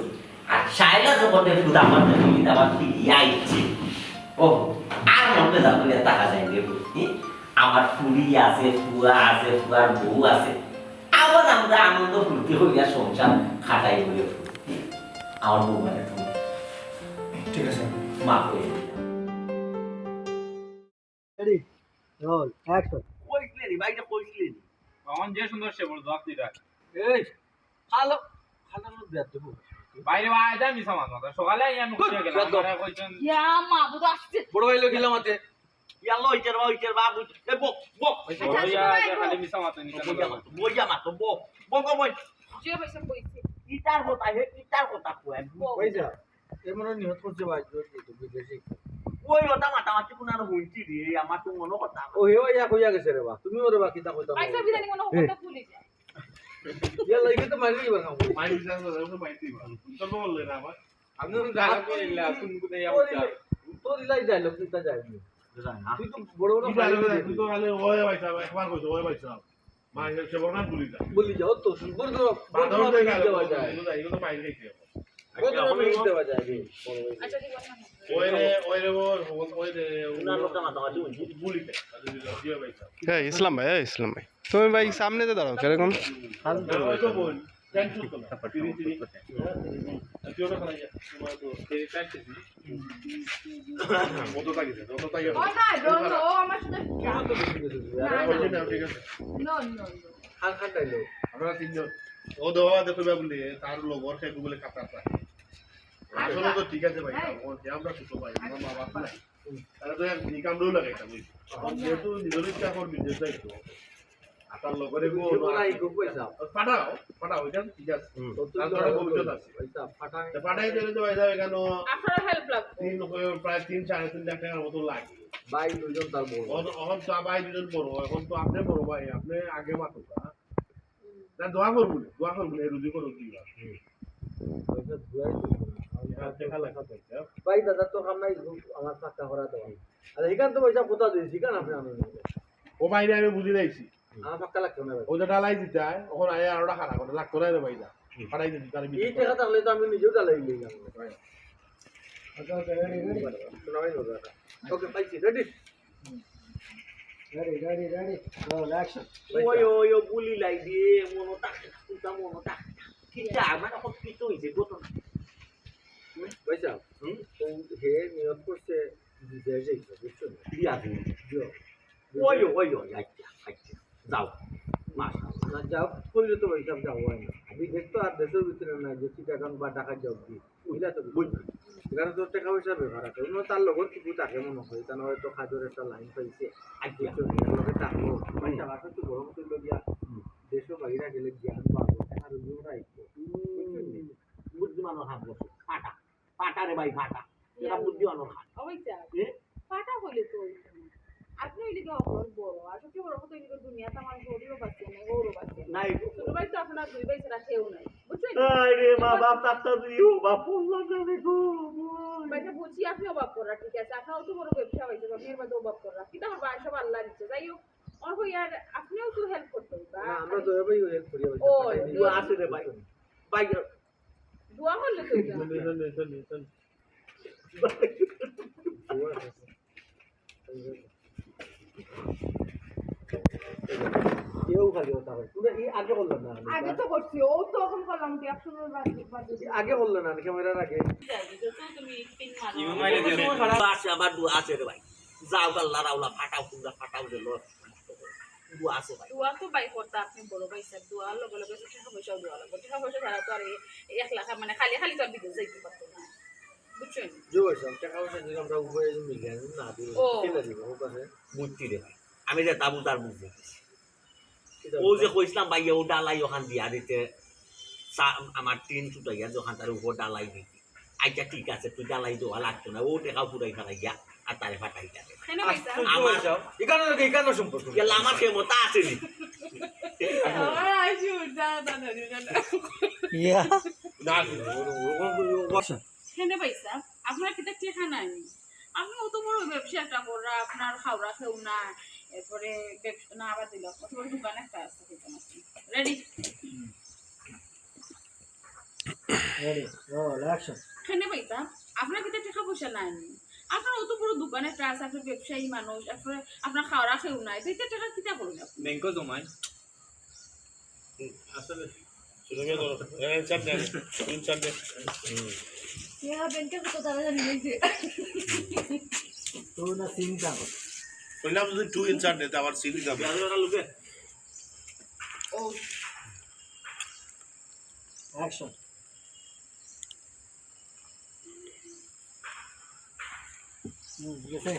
আর শায়লা যখন রে ফুত আমার নজরে আমার ফিরিয়া আইছে, ও, আর মনে যা করিয়া থাকা যায় রে ফুত। আমার ফুরি আছে, ফুয়া আছে, ফুয়ার বউ আছে, আবার আমরা আনন্দ ফুর্তি করিয়া সংসার খাটাই বলে। আমার বউ মানে তুমি। ঠিক আছে। মাফ করে দিলাম। Ready, roll, action. কইছিলেনি, বাইরে কইছিলেনি। তখন যে সুন্দর সে বলতো, আপনি রাখ। এই, কালো, কালো বেয়াদব। বাইরে আয়, যা মিছা মাত মাত। সকালে আইয়া আমি কই, খুঁজে গেলাম, বেয়াদব। আমারে কইছেন। ইয়া, মা, বুঝ আসছে। বড় ভাই লোক গেলাম হাতে। ইয়াল্লা, ওই চেরবা, ওই চেরবা, বুঝ-, এ, বক, বক। ওই যে আচ্ছা, বড় আচ্ছা, ইয়া, ভাই, আচ্ছা, ভাই। খালি মিছা মাত, মিছা বইয়া মাত। মাতো, বক, বক, বক। জিও ভাই সাহেব কইছে। কিতার কথা, হে, কিতার কথা কয়? বক। কইছা? এ মনে হয় নিহত করছে ভাই, জোর দিতে, বিদেশি। ওই কথা মাতামাতি কোন আর হইছি রে, আমার তো মনে কথা। ও, হে, ওই এক হইয়া গেছে রে বা। তুমি ওরে বা কিতা কইতা ভাই সাহেব, বলো? ইদানিং মনে হয় এ। কথা ভুলি যায়। ইয়াল্লা, ইগে তো মারি দিবা খাবো। মারি দিবা, মারি দিবা। তো বললে না আবার। আমি তো জানা তো ইল্লা, তুমি কোথায় যাবো? তোর ইলাই, তোর ইলাই যায়, লোক কিতা যায় নি? যায় না। তুই তো বড় বড় কি জানো না, তুই তো খালি ওই ভাই সাহেব, একবার কইছো, ওই ভাই সাহেব। মা, সে বড় না ভুলি যা। ভুলি যাও তো, বড় বড় বাদর বড় জায়গা দেওয়া যায়। এগুলো তো বাইরে গেছে। বড় বড় বড় বড় দেওয়া যায় রে, বড় বড়। আচ্ছা, ঠিক আছে। ওই রে, ওই রে, ওর, ওই রে, ওনার লোকটা মাতামাতি হইছে। ভুলি যায়। জি ভাই সাহেব। হ্যাঁ, ইসলাম ভাই, হ্যাঁ, ইসলাম ভাই। তুমি ভাই সামনে তো দাঁড়াও, কিরকম? ওই তো বল। ও না, don't, ও আমার সাথে না, না। No, no, no। খান খান তাইলে। আমরা তিনজন। ও দেওয়া দেখো বলে, তার লোক, ওর খাই বলে কাতার পায়। আসলে তো ঠিক আছে ভাই, হ্যাঁ। ওর যে আমরা ছোট ভাই, আমরা মা বাপ নাই। তাহলে তো এক নিকাম রইল একটা, বুঝলি? এখন যেহেতু নিজের ইচ্ছা করবি, যে যাই তো। আর তার লগরে গো, জীবন আই গো পয়সা। পাঠাও, পাঠাও, এটা ঠিক আছে। হুম। তার তো ভবিষ্যৎ আছে। পয়সা পাঠায়। তা পাঠাই দিলে তো ভাই যাবে কেন? আপনারও help লাগবে। তিন, প্রায় তিন, সাড়ে তিন লাখ টাকার মতো লাগে। ভাই দুজন তার বড়। এখন, এখন তো ভাই দুজন বড়, এখন তো আপনি বড় ভাই, আপনি আগে মাতুক, হ্যাঁ? না, দোয়া করবো না, দোয়া করবো না, এই রুজি করো কি আর? হুম। পয়সা দোয়াই করবো না। হ্যাঁ, দেখা লাগবে, হ্যাঁ। ভাই, দাদা তো কাম নাই, আমার পাক্কা করা দেওয়া। আরে, এখান তো পয়সা কোথা দিয়েছি, এখানে আপনি আনন্দ। ও ভাই রে, আমি বুঝি লাইছি। আমার পাক্কা লাগতো না ভাই। ও যে ডালাই দিতায়, অখন আয়া আরোটা খারাপ করে, লাগতো না রে ভাই, যা। পাঠাই দিবি, তার এই ভিতরে। টাকা থাকলে তো আমি নিজেও ডালাই লইলাম। আচ্ছা, আচ্ছা, ready, ready। শোনা হয় না দাদা। ওকে, পাইছি, ready? Ready, ready, ready। Roll, action। ওই, ওই, ও বুলি লাই দিয়ে, মনো থাকে না, কুনটা মনো থাকে না। কিতা, আমার অখন কিতা অইছে, ঘটনা? ভাই সাহেব, হুম? ও হে নিয়ত করছে বিদেশ যাইতো, বুঝছো নি? বিয়া দিন। জি। ওই, ওই, ওই, আচ্ছা, আচ্ছা। যাও। মাশাআল্লাহ। না, যাও, কইলে তো ভাই সাহেব যাওয়া হয় না। বিদেশ তো আর দেশের ভিতরে নাই, যে চিটাগাং বা ঢাকা যাও কি? বুঝলা তো? বুঝছি। এখানে তো টাকা পয়সার ব্যাপার আছে। অন্য তার লগর কিছু থাকে মনে হয়, তা না হয়তো কাজের একটা লাইন পাইছে। আচ্ছা। বুঝছো নি? এর লগে থাকবো। হুম। পয়সা আছে তো গরম তুললো গিয়া। হুম। দেশও বাইরে গেলে জ্ঞান বাড়বো। টাকা রুজি ওরা আইতো। হুম। বুঝছো নি? বুদ্ধিমানর হাত বসে। ফাটা। ফাটা রে ভাই, ফাটা। এটা বুদ্ধিমানর হাত। অবশ্যই। এ? ফাটা হইলে তো হইতো না। আপনি হইলে কি অকল বড়? আর সবচেয়ে বড় কথা হইলো দুনিয়াতে আমার গরিবও বাঁচে নাই, গৌরব বাঁচে নাই। নাই। ছোট ভাই তো আপনার দুই ভাই ছাড়া কেউ নাই। বুঝছেন? আরে মা বাপ, ডাক্তার তুই, ও বাপ, বললাম না রে গো, বল। ভাইটা বুঝি আপনি অভাব করা, ঠিক আছে? আপনার অত বড় ব্যবসা হয়েছে, আপনি এর মধ্যে অভাব করা। কিতা হবে? সব আল্লাহ দিচ্ছে। যাই হোক, ওর ভাই আর আপনিও তো help করতে হবে। না, আমরা তো এভাবেই help করি, ওই যে ও, ফাটাই দিই। দোয়া আছে রে ভাই। ভাই, দোয়া করলে তো হইতো না। চল, চল, চল, চল। কেউ খালি কথা হয়। তোমরা এই আগে বললাম না, আগে তো করছি, ও তো এখন করলাম, কি একশো বার, বার দিছি। আগে বললাম না, ক্যামেরার আগে। আছে, আবার দোয়া আছে রে ভাই। যাও, আল্লাহ রাউলা ফাটাও, তোমরা ফাটাও রে, লস। দোয়া আছে ভাই। দোয়া তো ভাই করতে আপনি বড় ভাই স্যার, দোয়ার লগে লগে তো টাকা পয়সাও দেওয়া লাগবে। টাকা পয়সা ছাড়া তো আর এই এক লাখ, মানে, খালি খালি তো আর বিদেশ যাইতে পারতো না। বুঝছেন? জি ভাই সাহেব, টাকা পয়সা যদি আমরা উভয়ে মিলে না দিই, ও। কেনে দিব? ও কাছে? বুঝছি রে ভাই। আমি যে তা বুঝার বুঝে গেছি। ও যে কইছিলাম ভাই, ও ডালাই ওখান দিয়া দিতে, সা-, আমার টিন ছুটাইয়া যে ওখান তার উপর ডালাই দিতে। আচ্ছা, ঠিক আছে, তুই ডালাই দেওয়া লাগতো না, ও টাকা ফুরাই ফালাই গিয়া, আর তারে ফাটাই যাবে। কেনে ভাই সাহেব? আশ্চর্য আমার হয়ে যাও। এখানে লোকে এখানে সম্পর্ক। গেল আমার ক্ষমতা আছে নি। আমার আইসি উঠা, তা ধরি না। ইয়া। না, ও, ও, ও, ও, ও, কেনে ভাই সাহেব? আপনার কিতা টেকা নাই নি? আপনি অত বড় ব্যবসা একটা কররা, আপনার খাওরা কেউ না, এরপরে ব্যবসা না, আবার দিল, অত বড় দোকান একটা আছে, কইতাম আপনি। Ready? Ready, roll, action। কেনে ভাই সাহেব? আপনার কিতা টেকা পয়সা নাই নি? আপনার অত বড় দোকান একটা আছে, আপনি ব্যবসায়ী মানুষ, এরপরে আপনার খাওরা কেউ নাই, তো ইতা টেকা কিতা করইন আপনি? ব্যাংকো জমাই। হুম, আসলে। সুযোগে ধরো। এ, ইনসার্ট দে। ইনসার্ট দে। হুম। ইয়া, ব্যাংকে কত তাড়াতাড়ি হইছে। তো না চিন্তা কর। কইলাম যদি টু ইনসার্ট দে, তো আবার সিন যাবে। ও। Action। হুম, গেছে।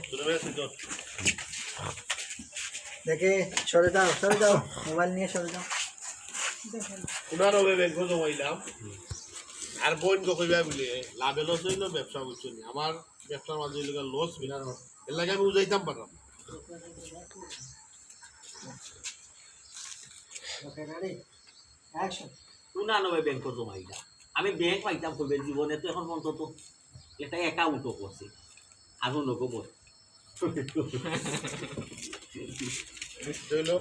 দেখে, সরে যাও, সরে যাও, মোবাইল নিয়ে সরে যাও। উনারও ব্যাংকো জমাইলাম। আর বইন গো কইবা বলে, লাভে লস হইলো ব্যবসা বুঝছো নি? আমার ব্যবসার মাঝে হইলো গিয়া লস হইলো। এর লাগে আমি বুঝাইতাম পারলাম। Okay, ready? Action. উনানো ভাই ব্যাংকো জমাইলা। আমি ব্যাংক পাইতাম কইবে জীবনে তো এখন পর্যন্ত একটা অ্যাকাউন্টও করছি। আর হলো খবর। হইলো।